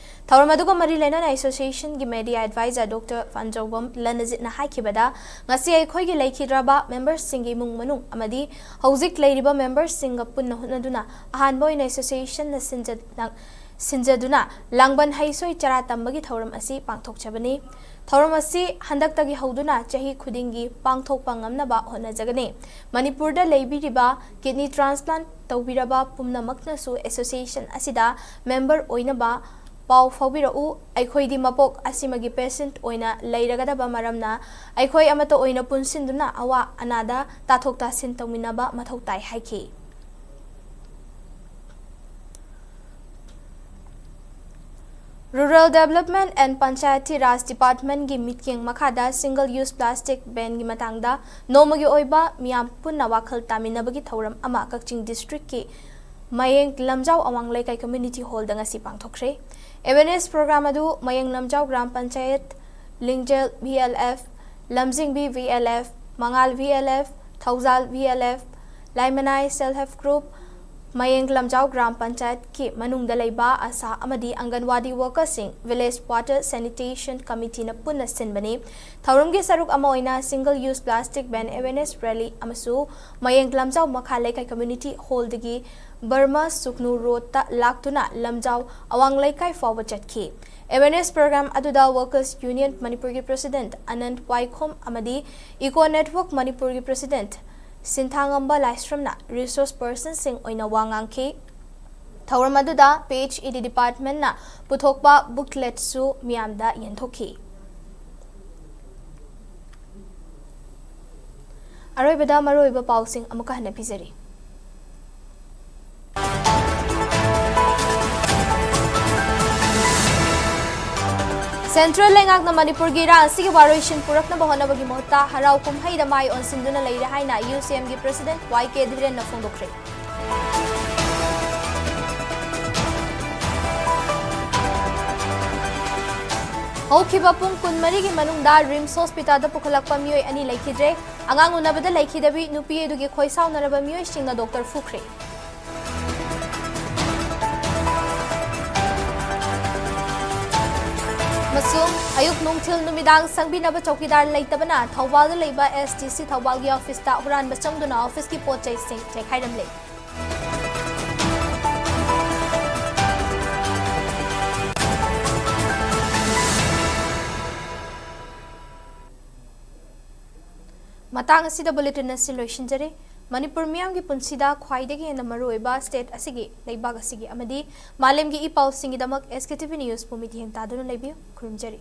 ꯊꯧꯔꯝ ꯑꯗꯨꯒ ꯃꯔꯤ ꯂꯩꯅꯅ association ꯒꯤ media advisor Doctor ꯐꯟꯖꯧꯕꯝ ꯂꯅꯖꯤꯠꯅ ꯍꯥꯏꯈꯤꯕꯗ, ꯉꯁꯤ ꯑꯩꯈꯣꯏꯒꯤ ꯂꯩꯈꯤꯗ꯭ꯔꯕ member ꯁꯤꯡꯒꯤ ꯏꯃꯨꯡ ꯃꯅꯨꯡ ꯑꯃꯗꯤ ꯍꯧꯖꯤꯛ ꯂꯩꯔꯤꯕ member ꯁꯤꯡꯒ ꯄꯨꯟꯅ ꯍꯣꯠꯅꯗꯨꯅ ꯑꯍꯥꯟꯕ ꯑꯣꯏꯅ association ꯅ ꯁꯤꯟꯖ-, ꯁꯤꯟꯖꯗꯨꯅ ꯂꯥꯡꯕꯟ ꯍꯩꯁꯣꯏ ꯆꯔꯥ ꯇꯝꯕꯒꯤ ꯊꯧꯔꯝ ꯑꯁꯤ ꯄꯥꯡꯊꯣꯛꯆꯕꯅꯤ꯫ ꯊꯧꯔꯝ ꯑꯁꯤ ꯍꯟꯗꯛꯇꯒꯤ ꯍꯧꯗꯨꯅ ꯆꯍꯤ ꯈꯨꯗꯤꯡꯒꯤ ꯄꯥꯡꯊꯣꯛꯄ ꯉꯝꯅꯕ ꯍꯣꯠꯅꯖꯒꯅꯤ꯫ ꯃꯅꯤꯄꯨꯔꯗ ꯂꯩꯕꯤꯔꯤꯕ kidney transplant ꯇꯧꯕꯤꯔꯕ ꯄꯨꯝꯅꯃꯛꯅꯁꯨ association ꯑꯁꯤꯗ member ꯑꯣꯏꯅꯕ ꯄꯥꯎ ꯐꯥꯎꯕꯤꯔꯛꯎ꯫ ꯑꯩꯈꯣꯏꯗꯤ ꯃꯄꯣꯛ ꯑꯁꯤꯃꯒꯤ patient ꯑꯣꯏꯅ ꯂꯩꯔꯒꯗꯕ ꯃꯔꯝꯅ, ꯑꯩꯈꯣꯏ ꯑꯃꯠꯇ ꯑꯣꯏꯅ ꯄꯨꯟꯁꯤꯟꯗꯨꯅ ꯑꯋꯥ ꯑꯅꯥꯗ ꯇꯥꯊꯣꯛ ꯇꯥꯁꯤꯟ ꯇꯧꯃꯤꯟꯅꯕ ꯃꯊꯧ ꯇꯥꯏ ꯍꯥꯏꯈꯤ꯫ Rural Development and Panchayati Raj Department ꯀꯤ ꯃꯤꯠꯌꯦꯡ ꯃꯈꯥꯗ single use plastic ban ꯒꯤ ꯃꯇꯥꯡꯗ ꯅꯣꯡꯃꯒꯤ ꯑꯣꯏꯕ ꯃꯤꯌꯥꯝ ꯄꯨꯟꯅ ꯋꯥꯈꯜ ꯇꯥꯃꯤꯟꯅꯕꯒꯤ ꯊꯧꯔꯝ ꯑꯃ ꯀꯛꯆꯤꯡ district ꯀꯤ ꯃꯌꯦꯡ ꯂꯝꯖꯥꯎ ꯑꯋꯥꯡ ꯂꯩꯀꯥꯏ community hall ꯗ ꯉꯁꯤ ꯄꯥꯡꯊꯣꯛꯈ꯭ꯔꯦ꯫ Awareness program ꯑꯗꯨ ꯃꯌꯦꯡ Lamjao gram panchayat, Lingjel V L F, Lamjingbi V L F, Mangal V L F, Thoujal V L F, Laimanai self help group, ꯃꯌꯦꯡ ꯂꯝꯖꯥꯎ ꯒ꯭ꯔꯥꯝ ꯄꯟꯆꯥꯌꯠꯀꯤ ꯃꯅꯨꯡꯗ ꯂꯩꯕ ꯑꯁꯥ ꯑꯃꯗꯤ ꯑꯪꯒꯟꯋꯥꯗꯤ worker ꯁꯤꯡ, village water sanitation committee ꯅ ꯄꯨꯟꯅ ꯁꯤꯟꯕꯅꯤ꯫ ꯊꯧꯔꯝꯒꯤ ꯁꯔꯨꯛ ꯑꯃ ꯑꯣꯏꯅ single use plastic ban awareness rally ꯑꯃꯁꯨ ꯃꯌꯦꯡ ꯂꯝꯖꯥꯎ ꯃꯈꯥ ꯂꯩꯀꯥꯏ community hall ꯗꯒꯤ ꯕꯔꯃꯥ ꯁꯨꯛꯅꯨ road ꯇ ꯂꯥꯛꯇꯨꯅ ꯂꯝꯖꯥꯎ ꯑꯋꯥꯡ ꯂꯩꯀꯥꯏ ꯐꯥꯎꯕ ꯆꯠꯈꯤ꯫ Awareness program ꯑꯗꯨꯗ Workers Union ꯃꯅꯤꯄꯨꯔꯒꯤ president ꯑꯅꯟꯠ ꯋꯥꯏꯈꯣꯝ ꯑꯃꯗꯤ Eco Network ꯃꯅꯤꯄꯨꯔꯒꯤ president ꯁꯤꯟꯊꯥꯉꯝꯕ ꯂꯥꯏꯁ꯭ꯔꯝꯅ resource person ꯁꯤꯡ ꯑꯣꯏꯅ ꯋꯥ ꯉꯥꯡꯈꯤ꯫ ꯊꯧꯔꯝ ꯑꯗꯨꯗ P H E D department ꯅ ꯄꯨꯊꯣꯛꯄ booklet ꯁꯨ ꯃꯤꯌꯥꯝꯗ ꯌꯦꯟꯊꯣꯛꯈꯤ꯫ ꯑꯔꯣꯏꯕꯗ ꯃꯔꯨꯑꯣꯏꯕ ꯄꯥꯎꯁꯤꯡ ꯑꯃꯨꯛꯀ ꯍꯟꯅ ꯄꯤꯖꯔꯤ꯫ Central ꯂꯩꯉꯥꯛꯅ ꯃꯅꯤꯄꯨꯔꯒꯤ ꯏꯔꯥꯡ ꯑꯁꯤꯒꯤ ꯋꯥꯔꯣꯏꯁꯤꯟ ꯄꯨꯔꯛꯅꯕ ꯍꯣꯠꯅꯕꯒꯤ ꯃꯍꯨꯠꯇ ꯍꯔꯥꯎ ꯀꯨꯝꯍꯩꯗ ꯃꯥꯏ ꯑꯣꯟꯁꯤꯟꯗꯨꯅ ꯂꯩꯔꯦ ꯍꯥꯏꯅ U C M ꯒꯤ president Y K ꯙꯤꯔꯦꯟꯅ ꯐꯣꯡꯗꯣꯛꯈ꯭ꯔꯦ꯫ ꯍꯧꯈꯤꯕ ꯄꯨꯡ ꯀꯨꯟꯃꯔꯤꯒꯤ ꯃꯅꯨꯡꯗ ꯔꯤꯝꯁ ꯍꯣꯁꯄꯤꯇꯥꯜꯗ ꯄꯨꯈꯠꯂꯛꯄ ꯃꯤꯑꯣꯏ ꯑꯅꯤ ꯂꯩꯈꯤꯗ꯭ꯔꯦ꯫ ꯑꯉꯥꯡ ꯎꯅꯕꯗ ꯂꯩꯈꯤꯗꯕꯤ ꯅꯨꯄꯤ ꯑꯗꯨꯒꯤ ꯈꯣꯏ ꯁꯥꯎꯅꯔꯕ ꯃꯤꯑꯣꯏꯁꯤꯡꯅ ꯗꯣꯛꯇꯔ ꯐꯨꯈ꯭ꯔꯦ꯫ ꯑꯃꯁꯨꯡ ꯑꯌꯨꯛ ꯅꯨꯡꯊꯤꯜ ꯅꯨꯃꯤꯗꯥꯡ ꯁꯪꯕꯤꯅꯕ ꯆꯧꯀꯤꯗꯥꯔ ꯂꯩꯇꯕꯅ ꯊꯧꯕꯥꯜꯗ ꯂꯩꯕ S D C ꯊꯧꯕꯥꯜꯒꯤ ꯑꯣꯐꯤꯁꯇ ꯍꯨꯔꯥꯟꯕ ꯆꯪꯗꯨꯅ ꯑꯣꯐꯤꯁꯀꯤ ꯄꯣꯠ ꯆꯩꯁꯤꯡ ꯆꯦꯈꯥꯏꯔꯝꯂꯦ꯫ ꯃꯇꯥꯡ ꯑꯁꯤꯗ ꯕꯨꯂꯦꯇꯤꯟ ꯑꯁꯤ ꯂꯣꯏꯁꯤꯟꯖꯔꯦ꯫ ꯃꯅꯤꯄꯨꯔ ꯃꯤꯌꯥꯝꯒꯤ ꯄꯨꯟꯁꯤꯗ ꯈ꯭ꯋꯥꯏꯗꯒꯤ ꯍꯦꯟꯅ ꯃꯔꯨꯑꯣꯏꯕ ꯁ꯭ꯇꯦꯠ ꯑꯁꯤꯒꯤ, ꯂꯩꯕꯥꯛ ꯑꯁꯤꯒꯤ ꯑꯃꯗꯤ ꯃꯥꯂꯦꯝꯒꯤ E ꯄꯥꯎꯁꯤꯡꯒꯤꯗꯃꯛ S K T V ꯅ꯭ꯌꯨꯁꯄꯨ ꯃꯤꯠꯌꯦꯡ ꯇꯥꯗꯨꯅ ꯂꯩꯕꯤꯌꯨ꯫ ꯈꯨꯔꯨꯝꯖꯔꯤ꯫